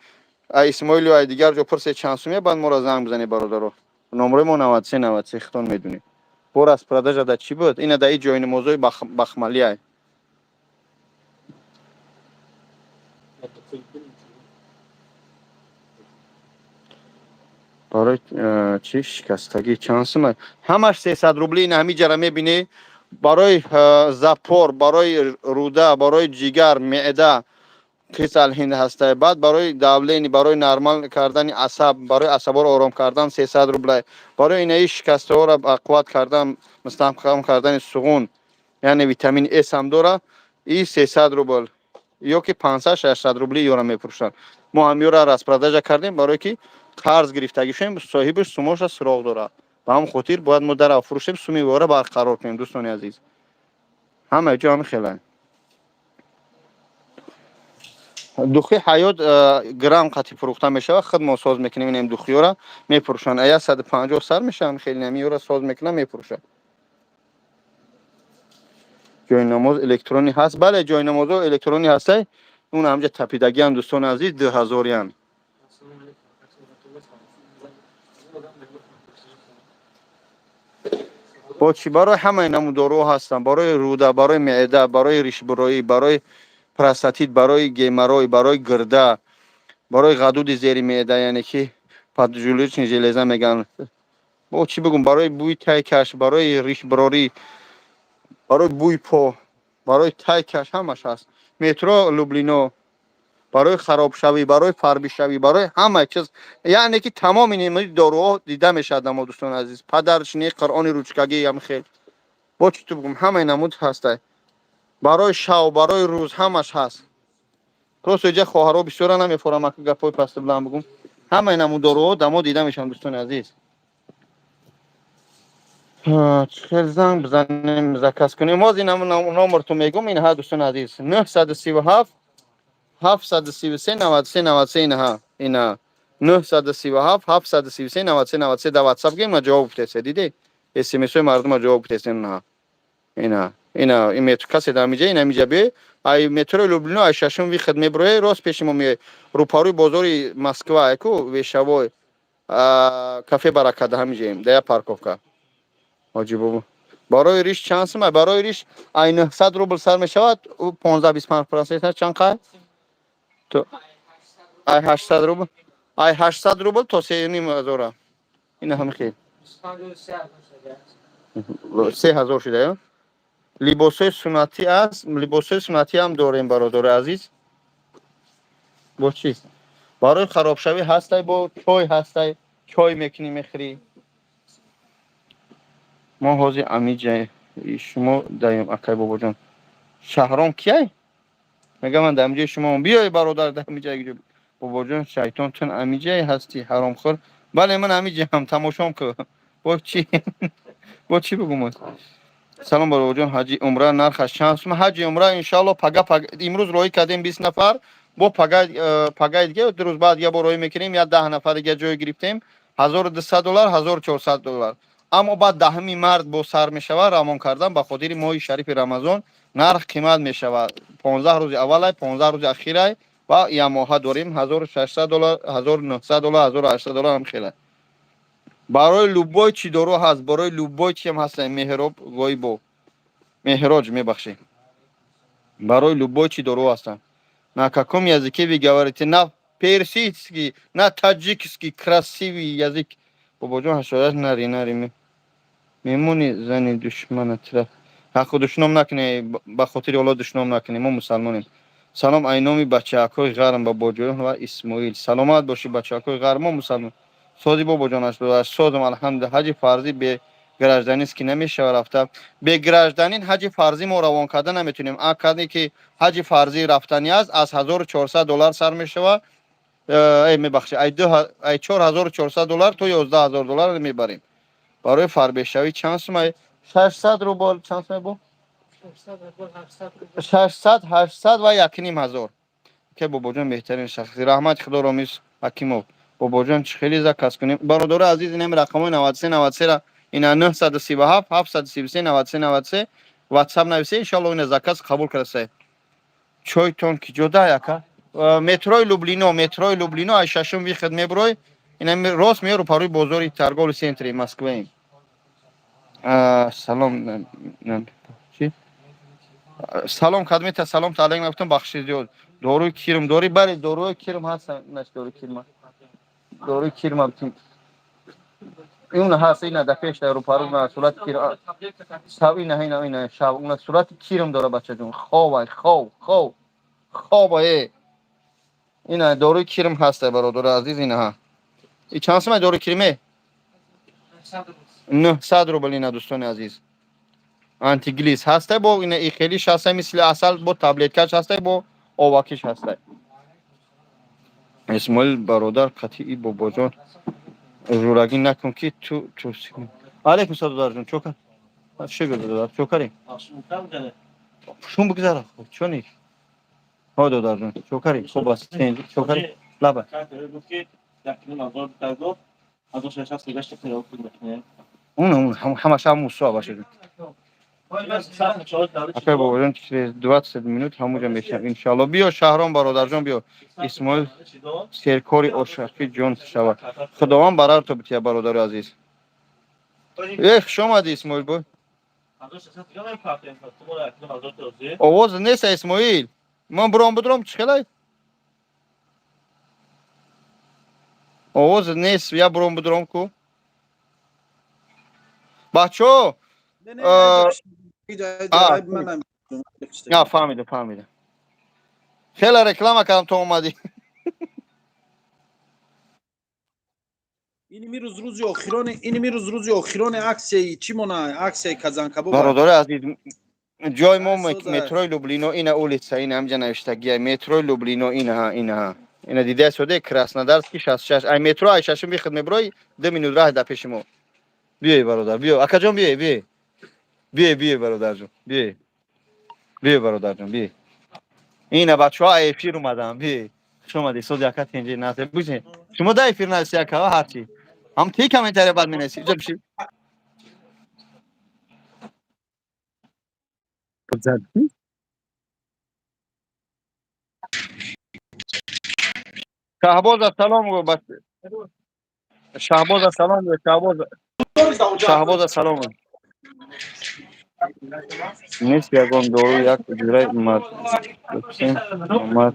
Исмоилю ай дигар ҷо пурсе чанд сумя, баъд моро занг бизани, бародаро. Номрои мо 93 93, хитон медунӣ. Бо распродажа да чӣ буд? Ина да и ҷои намозои бахмалӣ ай. Барои чӣ шикастагӣ чанд сума? Ҳамаш 300 рубли. Ина ҳами ҷара мебинӣ, барои запор, барои рӯда, барои ҷигар, меъда қисалҳинд ҳастай. Баъд барои давление, барои нормал кардани асаб, барои асабҳоро ором кардан 300 рубля. Барои инаи шикастаҳоро қувват кардан, мустаҳкам кардани суғун, яъне витамин С ҳам дора, и 300 рубл ё ки 500-600 рубли ёра мефурӯшанд. Мо ҳам ёра распродажа кардем, барое ки қарз гирифтагӣ шудем, соҳибаш сумоша суроғ дорад. Ба ҳамн хотир бояд мо дара фурӯшем, суми вора барқарор кунем. Дӯстони азиз, ҳама ҷо ҳами хела. Духи ҳаёт грамм қатӣ фурӯхта мешавад, худ мо соз мекунем. Инем духиёра мефурӯшанд, а 150 сар мешаванд, хеле намиёра соз мекунам, мефурӯшад. Ҷои намоз электронӣ ҳаст? Бале, ҷои намозо электронӣ ҳастай, он ҳамҷа тапидагиам, дӯстони азиз, 2000-ян. Бо чӣ? Барои ҳамаи намудоруҳо ҳастанд: барои рӯда, барои меъда, барои ришбуроӣ, барои простатит, барои геморрой, барои гирда, барои ғадуди зери меъда, яъне ки Поджелудочный железа меган. Бо чӣ бигум, барои бӯи тайкаш, барои ришбирорӣ, барои бӯи по, барои тайкаш ҳамаш ҳаст. Метро Люблино барои харобшавӣ, барои фарбишавӣ, барои ҳама чиз, яъне ки тамоми намуди доруҳо дида мешавад. Намо, дӯстони азиз, падаршини қуръони ручкагӣ ям хел. Бо чӣ ту бигум, ҳамаи намуд ҳастай, барои шав, барои рӯз ҳамаш ҳаст. Просто иҷа хоҳаро бисёра намефорам, ака, гапҳои пасти билан бигум. Ҳамаи намуд доруҳо дамо дида мешаванд, дӯстони азиз. Хел занг бизанем, заказ кунем. Ҳозир номерту мегум. Инҳа, дӯстони азиз, 937 733 93 93. Инаҳа, ина 937 733 93 93. Дар Ватсап гем, ма ҷавоб гуфтесе, диде, смсҳои мардума ҷавоб гуфтесе. Инаҳа, ина, ина, ин метро, касе дар миҷа, ина миҷа бе, ай метрои Люблино, ай шашум выход меброe, рост пеши мо меои, рӯпарӯи бозори Москва, айку вешавой, кафе Барака, да ҳамиҷаем, да я парковка. Ҳоҷи бобо, барои риш чанд сум? Барои риш ай 900 рубл сар мешавад, 15 25% чанд қай? То ай 800 рубл, ай 800 рубл то 3,5 ҳазора. Ина ҳами хел 3000 шуда. Ё либосҳои суннатӣ аст, либосҳои суннатӣ ҳам дорем, бародари азиз. Бо чӣ, барои харобшавӣ ҳастай, бо чой ҳастай, чой мекунӣ, мехӯрӣ. Мо ҳозир амиҷа шумо даем, акай бобоҷон. Шаҳром кияй? Мега, ман дар амиҷаи шумо биёй, бародар, дар амиҷа. Бобоҷон, шайтон, тун амиҷае ҳастӣ, ҳаромхӯр. Бале, ман амиҷаам, тамошом ку. Бо чӣ бигум? Салом, бобоҷон, ҳаҷи умра нархаш чанд сум? Ҳаҷи умра, иншоалло, пага. Имрӯз роҳӣ кардем 20 нафар, бо пага, пагаи дига, 2 рӯз баъд я бо роҳӣ мекунем, я 10 нафар дига ҷой гирифтем, 1200 доллар, 1400 доллар. Аммо баъд 10-ми март бо сар мешавад равон кардан, ба хотири моҳи шарифи Рамазон нарх қимат мешавад. 15 рӯзи аввалай, 15 рӯзи ахирай ва ямоҳа дорем, 1600 доллар, 1900 доллар, 1800 доллар ҳам хела. Барои любой чӣ дору ҳаст, барои любой чиам ҳаст. Меҳроб Ғоибов, Меҳроҷ, мебахшед, барои любой чӣ дору ҳастанд. На каком языке вы говорите? На персидский, на таджикский, красивый язык. Бобоҷон, ҳашорат нари, нари, мемони зани душмана тира. Ҳаққу душном накунӣ, ба хотири Олло душном накунӣ, мо мусалмонем. Салом айноми бачаакҳои ғарм, бобоҷон ва Исмоил. Саломат бошӣ, бачаакҳои ғарм, мо мусалмон. Сози, бобоҷон, созам, алҳамдулилла. Ҳаҷи фарзӣ бе гражданин ки намешава рафта. Бе гражданин ҳаҷи фарзӣ мо равон карда наметонем. А каде ки ҳаҷи фарзӣ рафтанӣ аст, аз 1400 доллар сар мешава, мебахшед, ай 4400 доллар то 11 000 доллар мебарем. Барои фарбешавӣ чанд сумай? 600 рубл. Чанд сумай бо? 600, 800 ва 1500. Ке, бобоҷон, беҳтарин шахси, раҳмати худо. Ромис Ҳакимов, бобоҷон, чӣ хеле заказ кунем? Бародари азиз, инами рақамҳои 93 93-ра, ина 937 733 93 93, Ватсап нависе, иншоалло, ина заказ қабул кардасай. Чойтон ки ҷода, яка? Метрои Люблино, метрои Люблино, ай шашум выход мебурой, ина рост меёру, парои бозори торговый центри Москваем. Салом, чи салом кадмета, салом таалик нагуфтам, бахши зиёд. Доруи кирм дорӣ? Бале, доруи кирм ҳаст. Наш доруи кирма, доруи кирма ин ҳаст, ина да пеш, дар рӯпарӯ на сурати кирм шав, ина, ина, ина шав, уна сурати кирм дора, бачаҷон. Ховай, хов, хов, ховай. Ина доруи кирм ҳаст, бародари азиз, ина ҳа. И чанд сумай доруи кирме? 900 рубл. Ина, дӯстони азиз, антиглиз ҳастай, бо ина и хелиш ҳастай, мисли асал, бо таблеткаш ҳастай, бо овакиш ҳастай. Исмоил бародар, қатъи бобоҷон журагӣ накун, ки ту. Алейкум салом, додарҷон, чокар шукр, додар, чокари шум бигзара, чони. Ҳо, додарҷон, чокари, хуб аст, чокари, лаба. Он ҳамаша ҳамун башад. Акай бобоҷон, через 20 минут ҳамуҷа мешавам, иншоалло. Биё, Шаҳром бародарҷон, биё. Исмоил серкори ошақи ҷон шавад, Худованд барар то бития, бародари азиз. Э, хуш омадӣ, Исмоил бой. Овоз нест, Исмоил. Ман буром, будуром, чӣ хелай? Овоз нест, я буром будуром ку. Бачо, Не, не, а, я фаҳмидам, фаҳмидам. Хеле реклама кардам, то омадӣ. Ини мирӯз рӯзи охирони аксияи чӣ мона, аксияи казанкабоб. Бародари азиз, ҷои мо Соза. Метрои Люблино, ина улица, ина ҳамҷа навиштагия, метрои Люблино, инаҳа, инаҳа. Ина дида соде, Краснодарский 66. Ай метро, ай шашум бихд меброи, 2 минут раҳ дар пеши мо. Биёй, бародар, биё. Акаҷон, биёй, биёй. Биёй, биёй, бародарҷон, биёй. Биёй, бародарҷон, биёй. Ина бачаҳо ай эфир омадан, биёй. Хуш омадӣ, сози ака тенҷи насе. Бишин. Шумо да эфир наси ака, ҳарчи. Ҳам ти комментария бад менависӣ. Иҷо бишин. Шаҳбоза салом гӯ, бач. Шаҳбоза салом гӯ, Шаҳбоза. Шаҳбоза салом гӯ. Нест ягон дору як ҷураи омад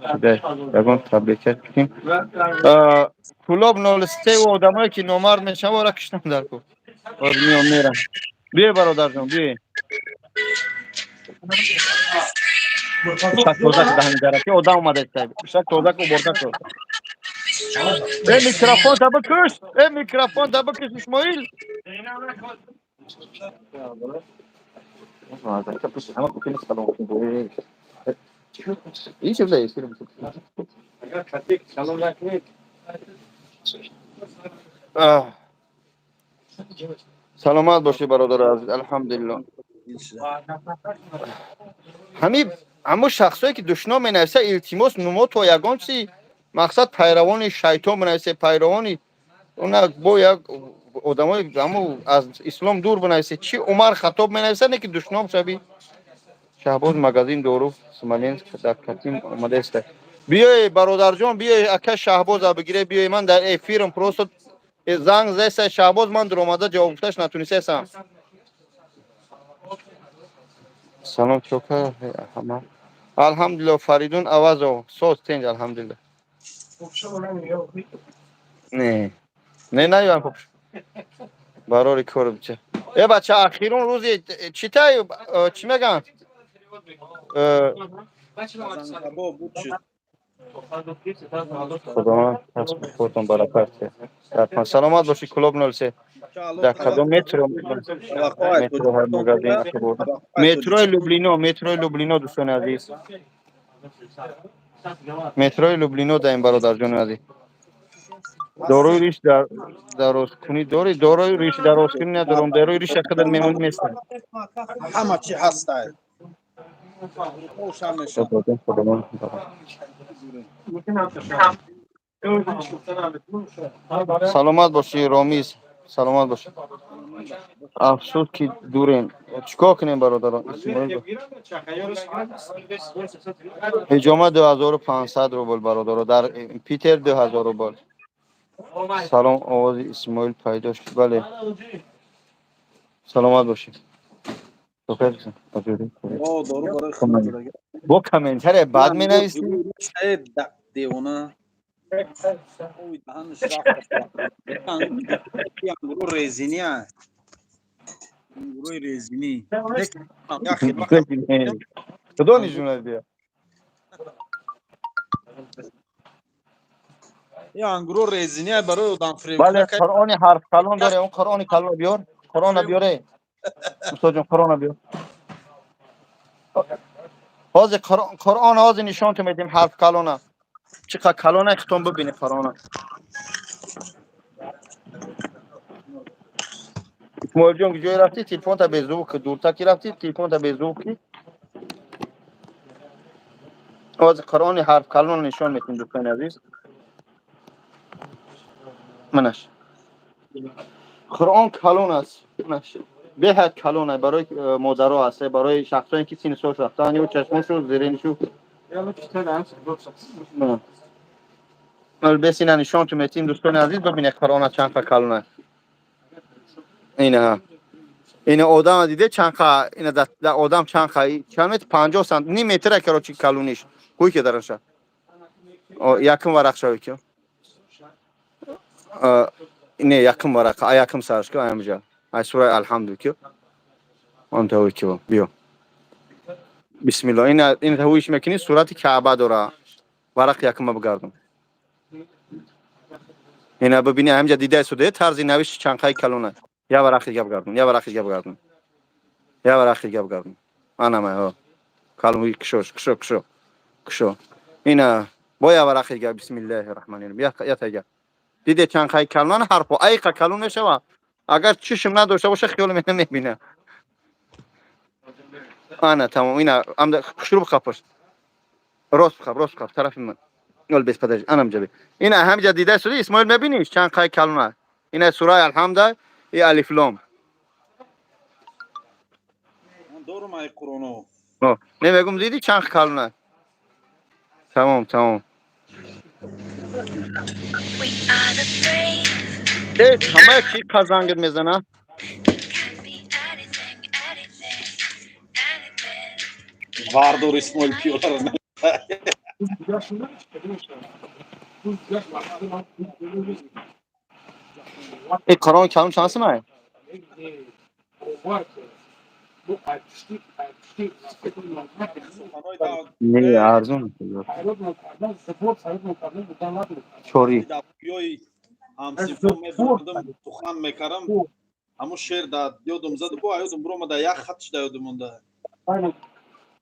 шуда ягон таблетка кунем. Кулоб 03 одамое ки номард мешаванд, вора киштам дар ку. Боз меом мерам. Биёй, бародарҷон, биёй. Шак тоза шуда ҳамин дараки одам омада. Шак тоза ку, уборка ку. Э, микрофон та бикуш! Э, микрофон та бикуш, Исмоил! Саломат бошӣ, бародари азиз, алҳамдулилло. Ҳами ҳамун шахсое ки душном менависа, илтимос, нумо то ягон чи мақсад пайравони шайтон бинависе, пайравони она бо як одамои ҳаму аз ислом дур бинависе. Чи Умар Хаттоб менависа, не ки душном шави. Шаҳбоз, магазин дору Смоленск дар катим омадаеста. Биёй, бародарҷон, биёй, ака Шаҳбоза бигире, биёй, ман дар эфирам, просто занг заеса Шаҳбоз, ман дуромада ҷавоб гуфташ натунистесам. Салом, чока ҳама. Алҳамдулилло, Фаридун Авазов, соз тенҷ, алҳамдулилло. Не. Не, наём попш. Барори кор бича. Э, бача, ахирон рӯзи читай, чӣ мегӯянд? Казанкабоб буд шуд. Худованд худтон баракат диҳад. Саломат бошӣ, Клуб 03. Дар кадом метро? Метроҳои магазин метрои Люблино, метрои Люблино, дӯстони азиз. Метрои Люблино даем, бародарҷони азиз. Дорои риш дар дарозкунӣ дорӣ? Дорои риш дарозкунӣ надорам, дорои риш якадар мемонӣ нестам. Ҳама чи ҳастай. Ошам мешавад. Худованд. Саломат бошӣ, Ромиз. Саломат бошӣ. Афсӯс ки дурем. Чикор кунем, бародарон? Исмоил. Ҳиҷома 2500 рубл, бародаро, дар Питер 2000 рубл. Салом, овози Исмоил пайдо шуд. Бале. Саломат бошед. О, дору барои худ задага. Бо комментария бад менависӣ? Э, девона. Ой, даҳанаш рафт. Ангуро резинӣ аст. Ангурои резинӣ. Як хидмат. Худо нишонад, бия. Ин ангуро резинӣ аст барои одамфиреб. Бале, Қуръони ҳарф калон доре, он Қуръони калон биёр. Қуръона биёре. Устодҷон, Қуръона биёр. Ҳозир Қуръон ҳозир нишон ту медиҳем ҳарф калона. Чӣ қадр калона, хитон бибинӣ Қуръона. Исмоилҷон, ҷое рафтӣ, телефонта беззвук, дурта ки рафтӣ, телефонта беззвук ки. Ҳозир Қуръони ҳарф калона нишон медиҳем, дӯстони азиз. Манаш. Қуръон калон аст. Манаш. Беҳад калон аст барои модаро аст, барои шахсоне ки синну солш рафтаанд ё чашмошу зериншу. Бесина нишон ту метим, дӯстони азиз, бибинед Қуръона чанд қа калон аст. Инаҳа. Ина одама диде чанд қа, ина да одам чанд қа, чанд метр, 50 сант, ним метра, короче, калониш. Ҳуй ки дараша. Якум варақшавӣ ки. Не, якум варақа, а якум сараш ки аямҷа. Ай сураи Алҳамду ки. Он тави ки биё. Бисмиллоҳ. Ин тавиш мекунӣ, сурати Каъба дора. Варақ якума бигардон. Ина бибини, ҳамҷа дида суде тарзи навишти чанқаи калона. Я варақи дига бигардон, я варақи дига бигардон. Я варақи дига бигардон. Ана ма, ҳо. Калон кишош, кишо, кишо. Кишо. Ина бо я варақи дига, бисмиллоҳир раҳмонир раҳим. Я тага. Диде чанқаи калон ҳарфо, айқа калон мешава. Агар чишм надошта боша, хиёл мена мебина. Ана тамом, ина амда хушру бихапаш. Рост бихап, рост бихап, тарафи ман. Ол бес, подожди, анам ҷаби. Ина ҳамҷа дида суди Исмоил, мебиниш чанқаи калона. Ина сураи Алҳамда и алиф лом. Ман дорум ай Қуръоно. О, не мегум, диди чанд калона. Тамом, тамом. We are the brave. Э, ҳамая ки қазангир мезана? Can be anything, anything, anything. Вардор, Исмоил, пиёларо. Э, Қуръон калон чанд сумай? Суханои да Не, арзон. Чори. Дафёи ҳамсинфон мебурдам, сухан мекардам, ҳамун шеър да ёдум заду, бо ёдум биромада, як хатш да ёдум монда.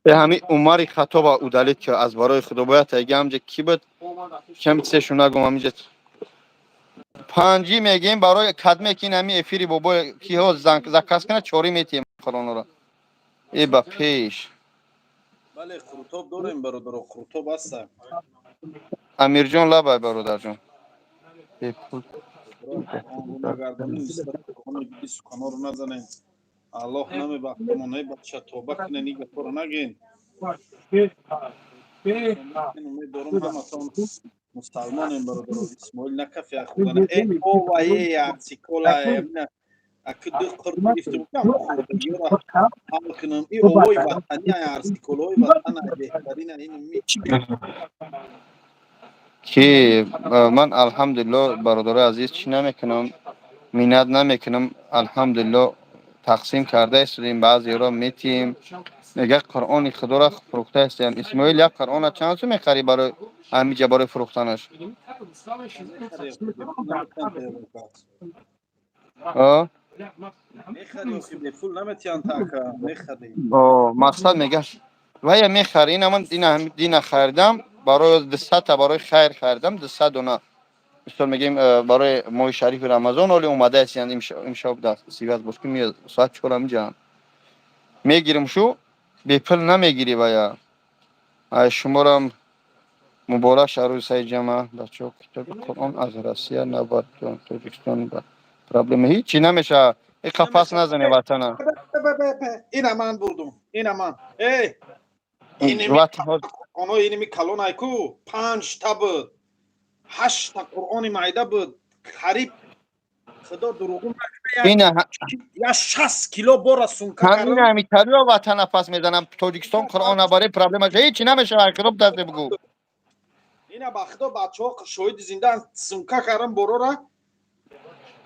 Э, ҳами Умари Хатоба удалить ки, аз барои Худо бояд таги ҳамҷа ки буд? Кам чизешу нагум, ҳаминҷа панҷи мегем барои кадме ки ин ҳами эфири бобои киҳо заказ кунад, чорӣ метиҳем Қуръонро. Э, ба пеш. Бале, қурутоб дорем, бародаро, қурутоб ҳаста. Амирҷон, лабай, бародарҷон. Бепул. Нагардонем, нисбати Қуръони биби суханҳоро назанем. Аллоҳ намебахтамон. Эй бача, тоба кунен, ин гапҳоро нагӯен. Умед дорум, ҳаматон мусалмонем, бародаро. Исмоил, накафи худана. Э, ова, е, арсикола, аки ду қур гирифтум, кам хӯрдагиёра ҳал кунам. И овои ватани, арсиколои ватан беҳтарина ин ми. Ки ман, алҳамдулилло, бародарои азиз, чӣ намекунам, миннат намекунам. Алҳамдулилло, тақсим карда истодем, баъзеро метиҳем. Мега, Қуръони Худоро фурӯхта истем. Исмоил, як Қуръона чанд сум мехарӣ барои ҳамиҷа, барои фурӯхтанаш? О? Мехари, охи, бепул наметиҳанд така, мехари. О, мақсад мегаш вая мехари. Ина ман дина харидам барои 200-та, барои хайр харидам 200 дона. Мисол мегем, барои моҳи шарифи Рамазон оли омада ҳастиянд. Имшаб дар сиваз бош ки меяд, соат 4 ҳамиҷаанд. Мегирим шу, бепул намегирӣ вая. Ай, шуморам муборак шаҳрӯзи саи ҷама. Бачаҳо, китоби Қуръон аз Россия набад Тоҷикистон ба проблема ҳичи намешава. Иқа пас назане ватана. Ина ман бурдум, ина ман, эй, иними Ватан Қуръонои иними калонай ку панҷта буд, ҳаштта Қуръони майда буд. Қариб, Худо дурӯғу накунад, ина я 60 кило бора сумка ҳамин кардам. Ҳами тарио ватана пас мезанам. Тоҷикистон Қуръон набаре, проблема ҳичи намешава. Худо даст бигӯ. Ина, ба Худо, бачаҳо шоҳиди зиндаанд, сумка кардам борора.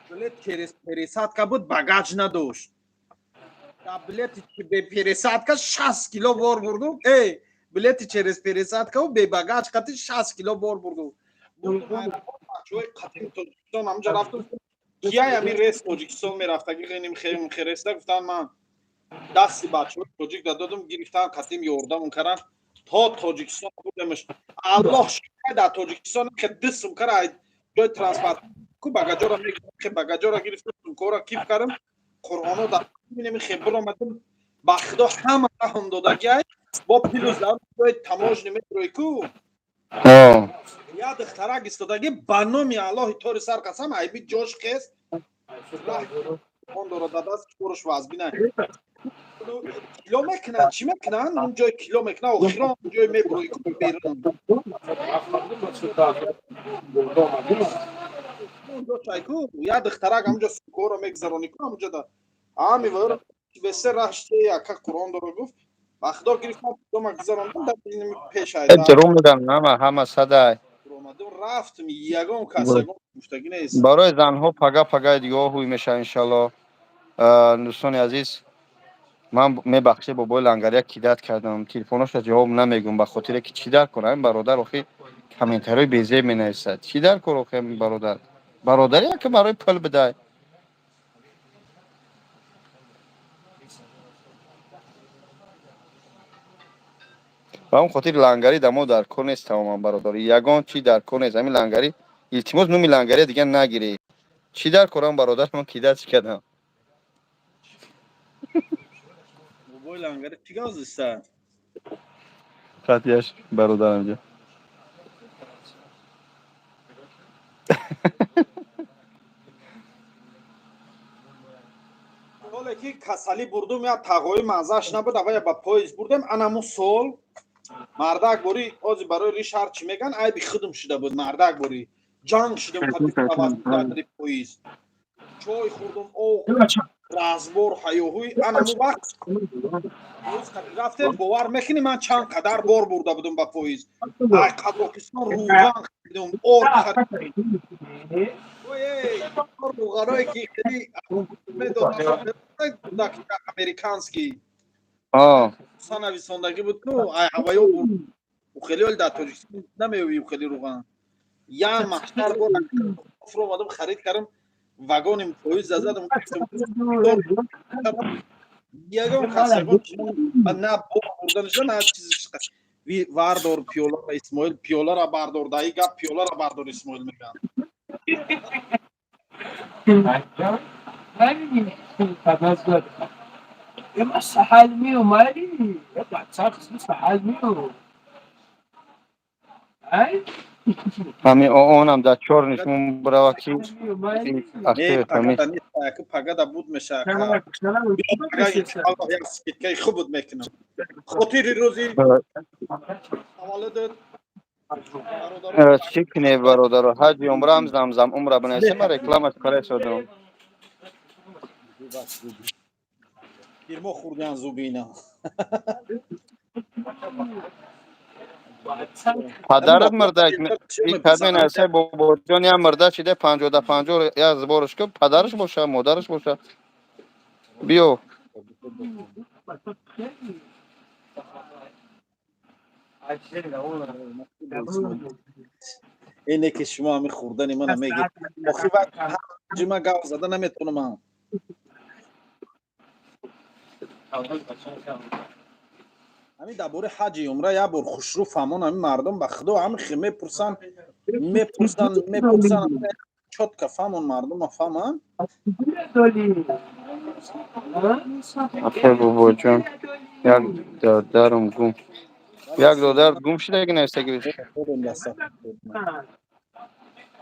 Билет через пересадка буд, багаж надошт. Да билети бе пересадка 60 кило бор бурдум. Эй, билети через пересадкау бе багаж қати 60 кило бор бурдум. Бачаҳои қатим Тоҷикистон ҳамҷа рафтум, кияй ҳамин рейс Тоҷикистон мерафтаги, хелим хереста гуфтан. Ман дасти бачаҳои тоҷик да додум, гирифтан, қатим ёрдамон кардан, то Тоҷикистон бурдемш. Аллоҳ шукр, дар Тоҷикистон ки ду сумкара ҷои транспорт ку багажора мегирифт, багажора гирифтам, сумкаро киф кардам, Қуръоно дар минеми хебир омадам. Ба Худо, ҳама раҳм додагиай, бо плюс дар ҷои таможни метрои ку я духтарак истодагӣ, ба номи Аллоҳи тори сар қасам, айби ҷош хест, он дора да даст, корш вазбина кило мекунанд, чӣ мекунанд, он ҷой кило мекунанд, охирон он ҷой мебурои ку берун, онҷо чайку я духтарак ҳамҷо сумкаро мегузаронӣ ку, ҳамҷо да ҳами вайро бесе раште яка Қуръон дора, гуфт, ба Худо, гирифтам, дома гузарондам, дар пеш айда. Эҳтиром медам, ҳама ҳама садай. Омадам, рафтам, ягон кас ягон гуфтагӣ нест. Барои занҳо пага, пагаи дигаҳо ҳуй мешавад, иншалло. Дӯстони азиз, ман мебахшед, бобои Лангария кидать кардам, телефоноша ҷавоб намегӯм, ба хотире ки чӣ дар кор ҳамин бародар, охи комментариҳои безеб менависад. Чӣ дар кор охи ҳамин бародар? Бародаре ки барои пул бидай. Ба он хотир лангарӣ да мо дар кор нест тамоман, бародари, ягон чӣ дар кор нест ҳамин лангарӣ. Илтимос, номи лангария дигар нагиред. Чӣ дар корам бародар, ман кидать чӣ кардам? Бобои Лангари чӣ гап зиста? Хатияш бародарам ҷо. Соле ки касалӣ бурдум, я тағои маззаш набуд, авая ба поезд бурдем. Анаму сол мардак бори ози барои риш ҳар чӣ меган, айби худум шуда буд. Мардак бори ҷанг шудем қади поезд, чой хӯрдум, об, разбор, ҳаёҳӯй. Анаму вақт рафтем, бовар мекунӣ, ман чанд қадар бор бурда будум ба поезд. Ай Қазоқистон рӯған харидум, орд харидум, рӯғаное ки хеле медод, американский санависондагӣ буд ку, ай ҳаваё бурд. Хеле ҳол дар Тоҷикистон намеёбӣ хеле рӯған. Я маҳшар бор омадам, харид кардам, вагони поезд задам, ягон кас ягон на бор бурданашда, на чиз. Вардор пиёлара, Исмоил, пиёлара бардор, даи гап, пиёлара бардор, Исмоил мегӯянд. Ҳамин онам дар чор нишмон бирава ки. Пагада буд меша, скидкаи хуб буд мекунам хотири рӯзи таваллудат. Чӣ кунед, бародаро? Ҳаҷи умрам замзам умра бинависем, ман рекламаш карасодам. Пирмо хӯрдан зубина. Падарат мурда кадме, бобоҷон, я мурда шида, панҷода панҷо я сборш ку, падараш боша, модараш боша, биё. Ине ки шумо ҳами хӯрдани мана мегир, охи ҷима гав зада наметонам. Ҳамин дар бораи ҳаҷи умра як бор хушрӯ фаҳмон. Ҳамин мардум, ба худо, ҳамин хе мепурсанд, мепурсанд, мепурсанд. Чётко фаҳмон, мардума фаҳманд. Ахе, бобоҷон, як додарам гум, як додар гум шудаги, нависаги.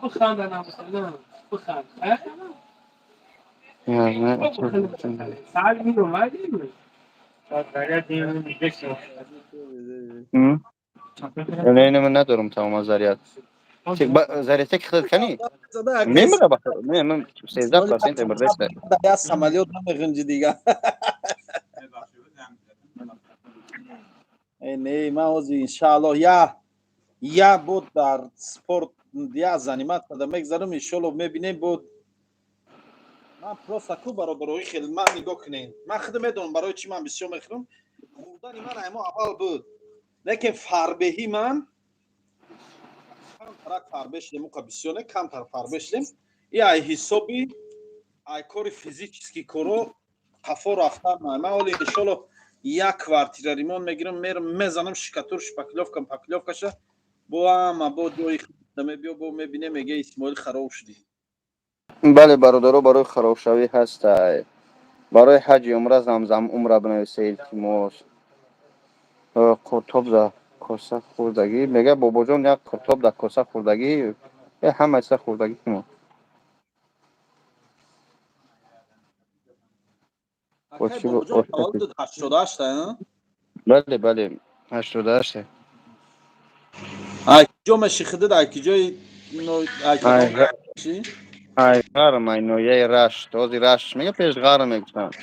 بخند مثلا بخند. ساعت می اومدی. Не, ман надорам тамом заряд. Зарядта ки худат кани? Мемира ба не, ман 13% мурдаста. Я самолёт намеғинҷи дига. Не, ман ҳозир иншааллоҳ я буд дар спорт я занимать када мегзарам, иншоаллоҳ мебинем. Буд ман просто ку, бародарои, хел ман нигоҳ кунем, ман худ медонам барои чӣ ман бисёр мехӯрам. Хӯрдани ман аймо аввал буд, лекин фарбеҳӣ ман камтарак фарбе шудем, уқа бисёр не, камтар фарбе шудем. И ай ҳисоби ай кори физический коро қафо рафтан. Ман ҳоли иншоаллоҳ як квартира ремонт мегирам, мерам, мезанам штукатур, шпаклёвка, паклёвкаша, бо ама бо ҷои мебиё, бо мебине, мега Исмоил, хароб шудӣ. Бале, бародаро, барои харобшавӣ ҳастай. Барои ҳаҷи умра замзам умра бинависа, илтимос. Қуртоб да коса хӯрдагӣ, мега бобоҷон, як қуртоб да коса хӯрдагӣ, э ҳама чиза хӯрдагӣ мо. Акай бобоҷон, таваллудат 88? Бале, бале, 88. Ай киҷо меши худат? Ай киҷои? Ай ғарм, ай ноҳияи Рашт. Ҳозир Рашт мега, пеш Ғарм мегуфтанд.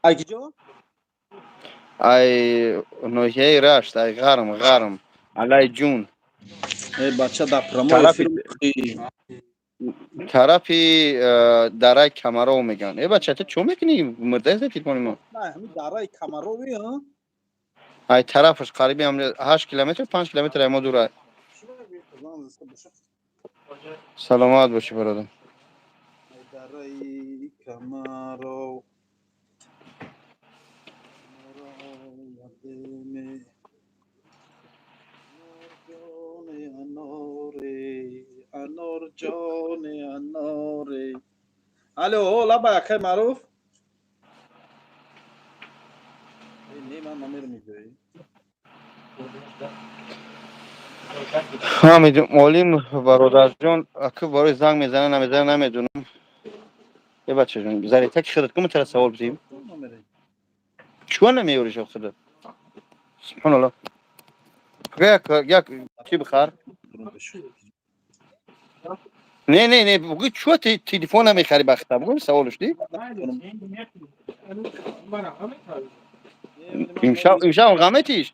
Ай киҷо? Ай ноҳияи Рашт, ай Ғарм, Ғарм, Алай ҷун. Э, бача, дар прямой Тарафи эфир мухи. Тарафи дараи Камаров меган. Э, бача, ту чо мекунӣ? Мурдаи за телефони мо. На, ҳамин дараи Камарови, а? Ай тарафаш қариби ҳам 8 километр, 5 километр ай мо дура. Саломат бошӣ, бародар. Дараи Камаров. Анор ҷони аноре. Алло, лаба, акай Маъруф. Не, ман номер мегӯӣ. Ҳамидум олим, бародарҷон, аку барои занг мезана, намезана, намедунам. Э, бачаҷон, заритаки худат кум, тара савол бидиҳем. Чуа намеёриш худат? Субҳоналлоҳ. Як як чӣ бихар? Не, не, не, бугӯ, чуа телефон намехари бахта? Бугӯ, саволш ди. Имшаб, имшаб ғаметиш?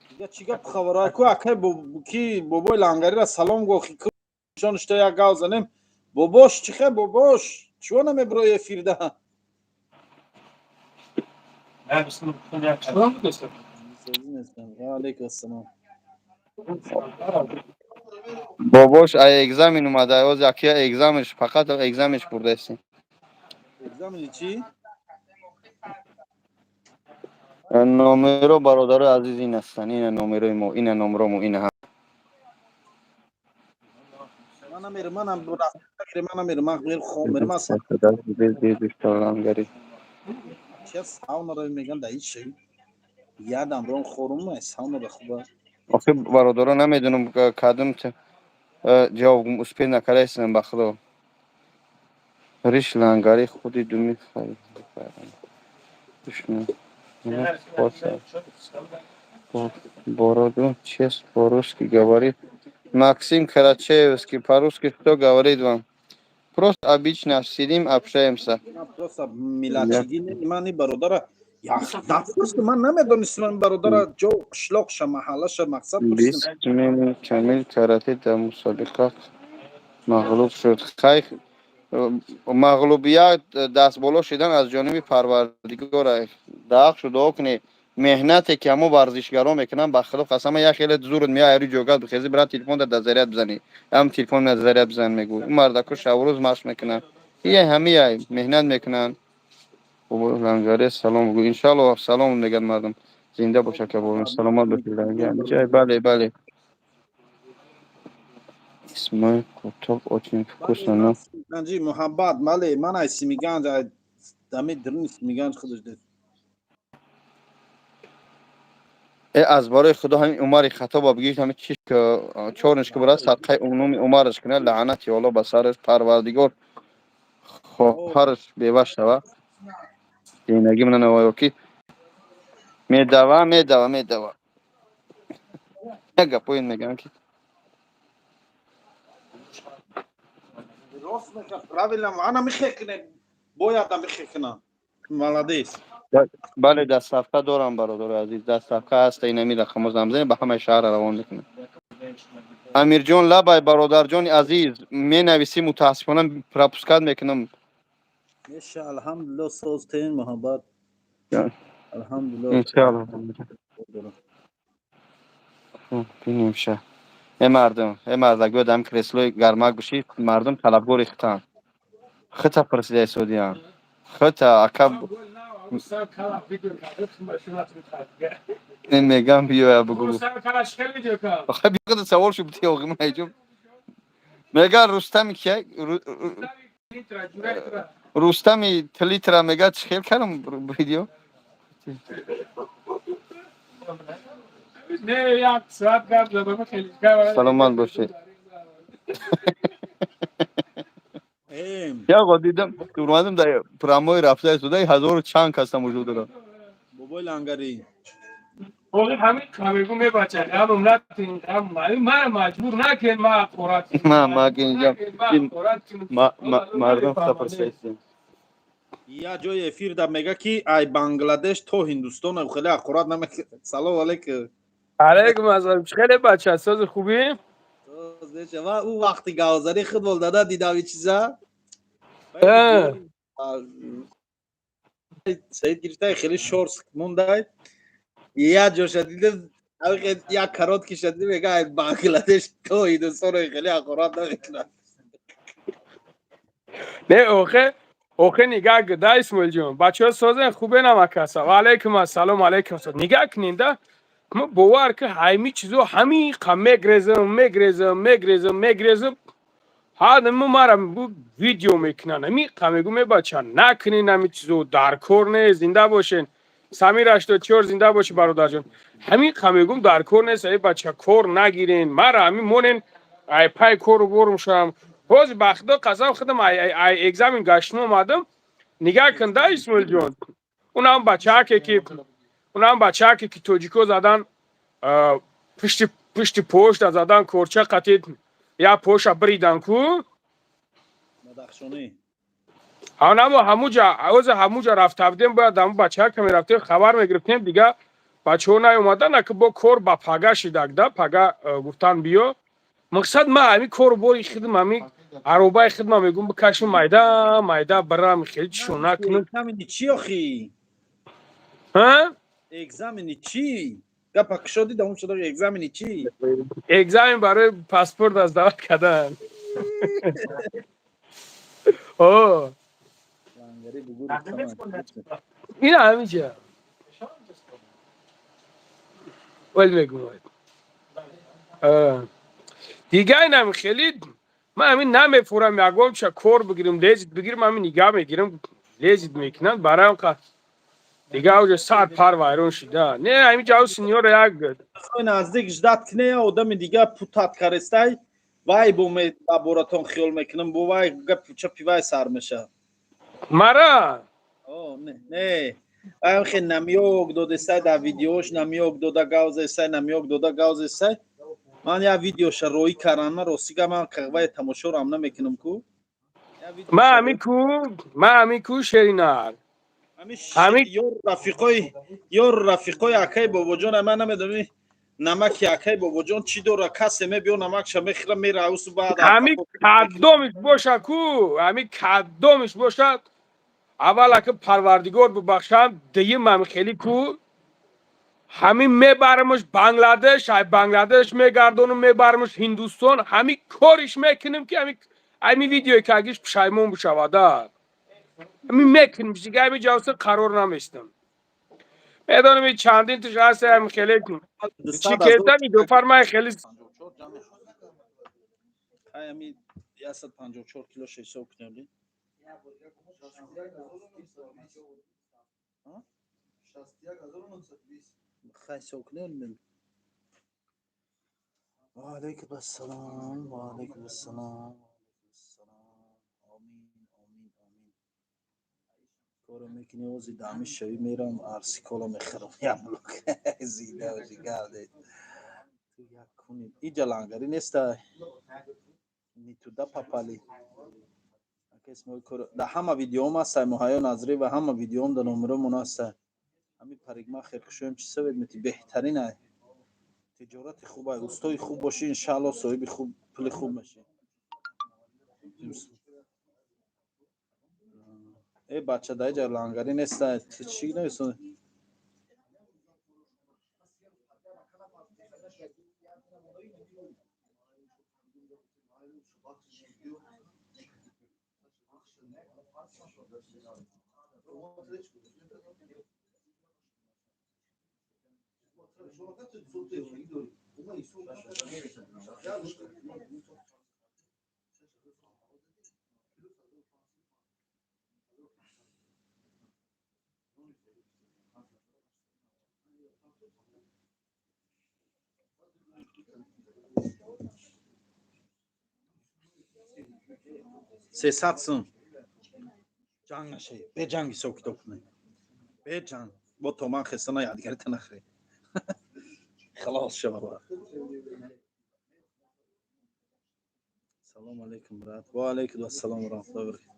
Дига чӣ гап хабара ку, акай, ки бобои Лангарира салом го, шоништа як гав занем. Бобош, чӣ хе, бобош, чуа намеброи эфирда? Алейкум ассалом. Бобош ай экзамен омада, оз акия экзаменш, фақат экзаменш бурдаистем. Экзамени чӣ? Номеро, бародарои азиз, ин ҳастанд, ина номерои мо, ина номромо, ина. Ман намерам, манам ман намерам, ман мерам, ман Лангари. Чия саунара меган да ичи ядам рон хорум, саунара хуба. Охи, бародаро, намедонам кадом ҷавоб успел накардаистам, ба худо. Риш Лангари худи думи. Бороду чест по-русски говорит. Максим Карачаевский по-русски что говорит вам? Просто обычно сидим, общаемся. Просто миллатчигӣ ман бародара напурсидам, ман намедонистам бародара ҷо, қишлоқша, маҳаллаша, мақсад. Бисмин Камил карате дар мусобиқа мағлуб шуд. Хай, мағлубият, дастболо шидан аз ҷониби Парвардигор. Даҳ шу дуо кунӣ. Меҳнате ки ҳамо варзишгаро мекунанд, ба худо қасама, як хеле зурут меояд, ари ҷогат бихези, брат, телефон дар заряд бизанӣ, ҳам телефон дар заряд бизан, мегӯ. Мардако шабрӯз машқ мекунанд, ия ҳамияй меҳнат мекунанд. Лангаре салом бугӯ. Иншаллоҳ, салом мегӯяд мардум. Зинда боша, ка, саломат бошед. Бале, бале. Исмоил кутоб очень вкусно, но Ганҷи муҳаббат, бале, ман ай Симиганҷ, ай дами дуруни Симиганҷ худаш дед. Э, аз барои худо, ҳамин Умари Хатоба бигирд, ҳамин чиш чорниш ки бурад, садқаи номи Умараш кунад. Лаънати Алло ба сараш, Парвардигор хоҳараш бева шава. Зиндагӣ мана навоё ки медава, медава, медава. Як гапоин мегӯям ки Рост мекунад, правильно, ана мехекунем, бояд мехекунам, молодец. Бале, доставка дорам, бародари азиз, доставка ҳаста. Инами рақамо замзанем, ба ҳамаи шаҳра равон мекунем. Амирҷон, лабай, бародарҷони азиз, менависӣ, мутаассифона пропускать мекунам. Меша, алҳамдулилло, созтен, муҳаббат, алҳамдулилло. Иншалло, бинем ша. Э, мардум, э, мардак, биёд ҳам креслои гармак биши. Мардум талабгори хитан, хита пурсида истодиян, хита, ака. Ин мегам, биёя, бугӯ. Охи, биёда, савол шу бити. Охи, майҷум мега, Рустами кия, Рустами Тлитра мега, чӣ хел кардам видео. Не, як соат гап задам, хеле. Саломат бошед. Яго дидам, омадам, дар прямой рафта истода, ҳазору чанд кас тамошо дорад. Бобои Лангари. Оғи ҳамин қамегу мебача, ғамм натин, ғам мара маҷбур накен, ма ҳақорат. Ма инҷа мардум сапарсайсин. Я ҷои эфир да мега ки ай Бангладеш то Ҳиндустон хеле ҳақорат намекунад. Салом алейкум. Алейкум ассалом. Чӣ хеле бача, сози хубӣ? Ва ӯ вақти гавзари футбол дада дидам и чиза. Саид гирифтай хеле шорс мондай. Я ҷоша дидам, як короткиша дидам, мега ай Бангладеш то Ҳиндустон хеле ҳақорат намекунад. Не, охе нигаҳ да, Исмоилҷон. Бачаҳо созен хубе намакаса. Ва алейкум ассалом, алейкум ассалом. Нигаҳ кунед да. Мо бовар ки ҳами чизо ҳами қа мегрезам, мегрезам, мегрезам, мегрезам. Ҳа нему мара видео мекунанд. Ҳами қа мегӯ мебача накунед ҳами чизо дар кор не, зинда бошен. Самир 84 зинда боши бародарҷон. Ҳамин қа мегӯм дар кор нест, ай бача кор нагирен. Мара ҳами монен ай пай кору борум шавам. Ҳозир ба худо қасам худам ай экзамен гаштум омадам. Нигаҳ кун да Исмоилҷон. Унам бачааке ки унам бачааке ки тоҷико задан пушти пошта задан корча қатид я поша бридан ку. Бадахшонӣ. Ҳанамо ҳамуҷа ҳозир ҳамуҷа рафта будем, бояд ҳаму бачаака мерафтем, хабар мегирифтем, дига бачаҳо наёмадан, аки бо кор ба пага шидак да, пага гуфтан биё. Мақсад ма ҳами кору бори хидм ҳами аробаи хидма мегӯм бикашм майда майда барам хеле чишон накунам. Экзамени чӣ охи? Ҳа? Экзамени чӣ? Гапа кушодӣ давом шуда экзамени чӣ? Экзамен барои паспорт аз даъват кардан. О. Лангари бугури каман. Ина ҳаминҷа. Вел мегӯм. Дига инам хеле ман ҳамин намефурам ягон ча кор бигирам, лезит бигирам, ҳамин нигаҳ мегирам, лезит мекунанд, барои қа дига уже сар пар вайрон шида. Не, ҳамин ҷавоб сеньора як наздик ждать кне одами дига путат карестай вай бо лаборатон хиёл мекунам бо вай гап чапи вай сар меша. Мара? О, не, не. Вай хе намёк додестай дар видеош намёк дода гавзестай, намёк дода гавзестай. Ман я видеоша роӣ карам, ман рости гап ман қағваи тамошорам намекунам ку. Ма ҳамин ку, ма ҳамин ку шеринар. Ҳамин ёр рафиқои акаи бобоҷон, ман намедонам намаки акаи бобоҷон чӣ дора, касе мебиё намакша мехӯра мера усу баъд. Ҳамин кадомиш боша ку, ҳамин кадомиш бошад, аввал ака парвардигор бубахшам, дуюм ҳами хеле ку, ҳамин мебарамаш Бангладеш, ай Бангладеш мегардонам, мебарамаш Ҳиндустон, ҳамин кориш мекунем ки ҳамин видеое ки агиш пушаймон бишавада. Ҳамин мекунем, дига ҳамин ҷавса қарор наместам. Медонам ин чандин туш ҳаст, ҳамин хеле чӣ кардам, идофар ман хеле ҳамин 154 кило ҳисоб кунем. Ҳисоб кунем. Ва алайкум ассалом, ва алайкум ассалом, ва алайкум ассалом. Омин, омин, омин. Коро мекунӣ ози дами шавӣ мерам арси кола мехӯрам. Як блок. Зинда бошӣ гавде. Ту як куни. Иҷа лангари нестай. Не туда попали. Да ҳама видеом ҳастай, Муҳайё Назрӣ ва ҳама видеом да номеромон ҳастай. Ҳамин парикмахер кушоем чӣ сабаб мети беҳтарин ай. Тиҷорати хуб ай, устои хуб бошӣ, иншаалло соҳиби хуб пули хуб мешӣ. Э бача да иҷа лангарӣ нестай. Ту чӣ нависонӣ? 300 сум. Ҷанг нашавӣ. Беҷанг ҳисоб китоб кунӣ. Беҷанг. Бо томан хестана ядигарита нахӯрӣ. Халос шава. Салом алейкум, брат. Ва алейкум ассалом ва раҳматуллоҳи ва баракатуҳ.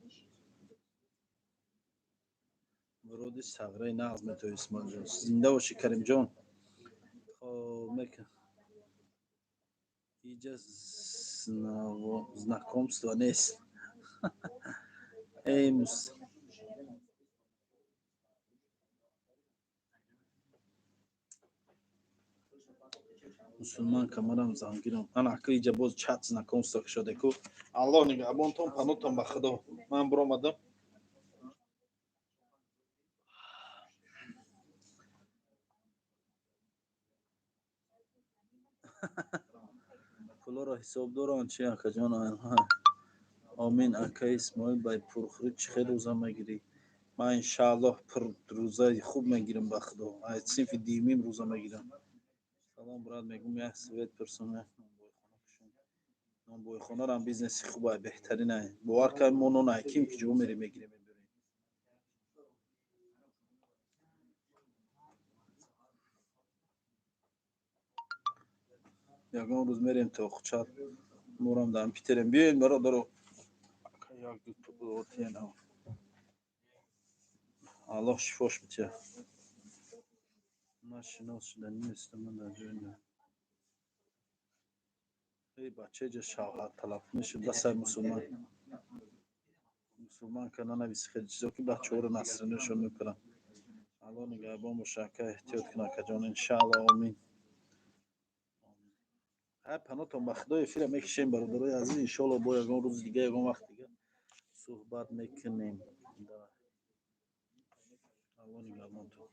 Вроде сағраи нағз метавӣ, Исмоилҷон. Зинда бошӣ, Каримҷон. Хоб, мека. Иҷа знакомство нест. Эй мус. Мусулман камарам зангирам. Ана ака иҷа боз чат знакомство кушоде ку. Аллоҳ нигаҳбонтон, панотон ба Худо. Ман биромадам. Пулоро ҳисоб доранд чи, акаҷон? Омин, ака Исмоил. Бай пурхӯрӣ чӣ хел рӯза мегирӣ? Ман иншааллоҳ пур рӯзаи хуб мегирам, ба Худо. Аз синфи дуюмим рӯза мегирам. Салом, брат, мегум як совет пурсам, як нонбойхона кушем. Нонбойхонарам бизнеси хубай, беҳтаринай. Бовар кар, мо нон айким ки ҷо мерем мегирем мебирем. Ягон рӯз мерем то Хучат, морам дар Питерем. Биёед, бародаро. Як ду отиена. Аллоҳ шифош бития. Ман шинос шуда нестам, ман дар ҷои на. Эй бача, иҷа шавҳар талаб мешуд, басай мусулман. Мусулман ка нанависи хеле чизо ки бачаҳоро насринашон мепаранд. Аллоҳ нигаҳбон боша, ака, эҳтиёт кун, акаҷон, иншааллоҳ, омин. Ҳай, панотон ба Худо, эфира мекишем, бародарои азиз, иншоаллоҳ бо ягон рӯзи дига, ягон вақт дига суҳбат мекунем. Аллоҳ нигаҳбонтон.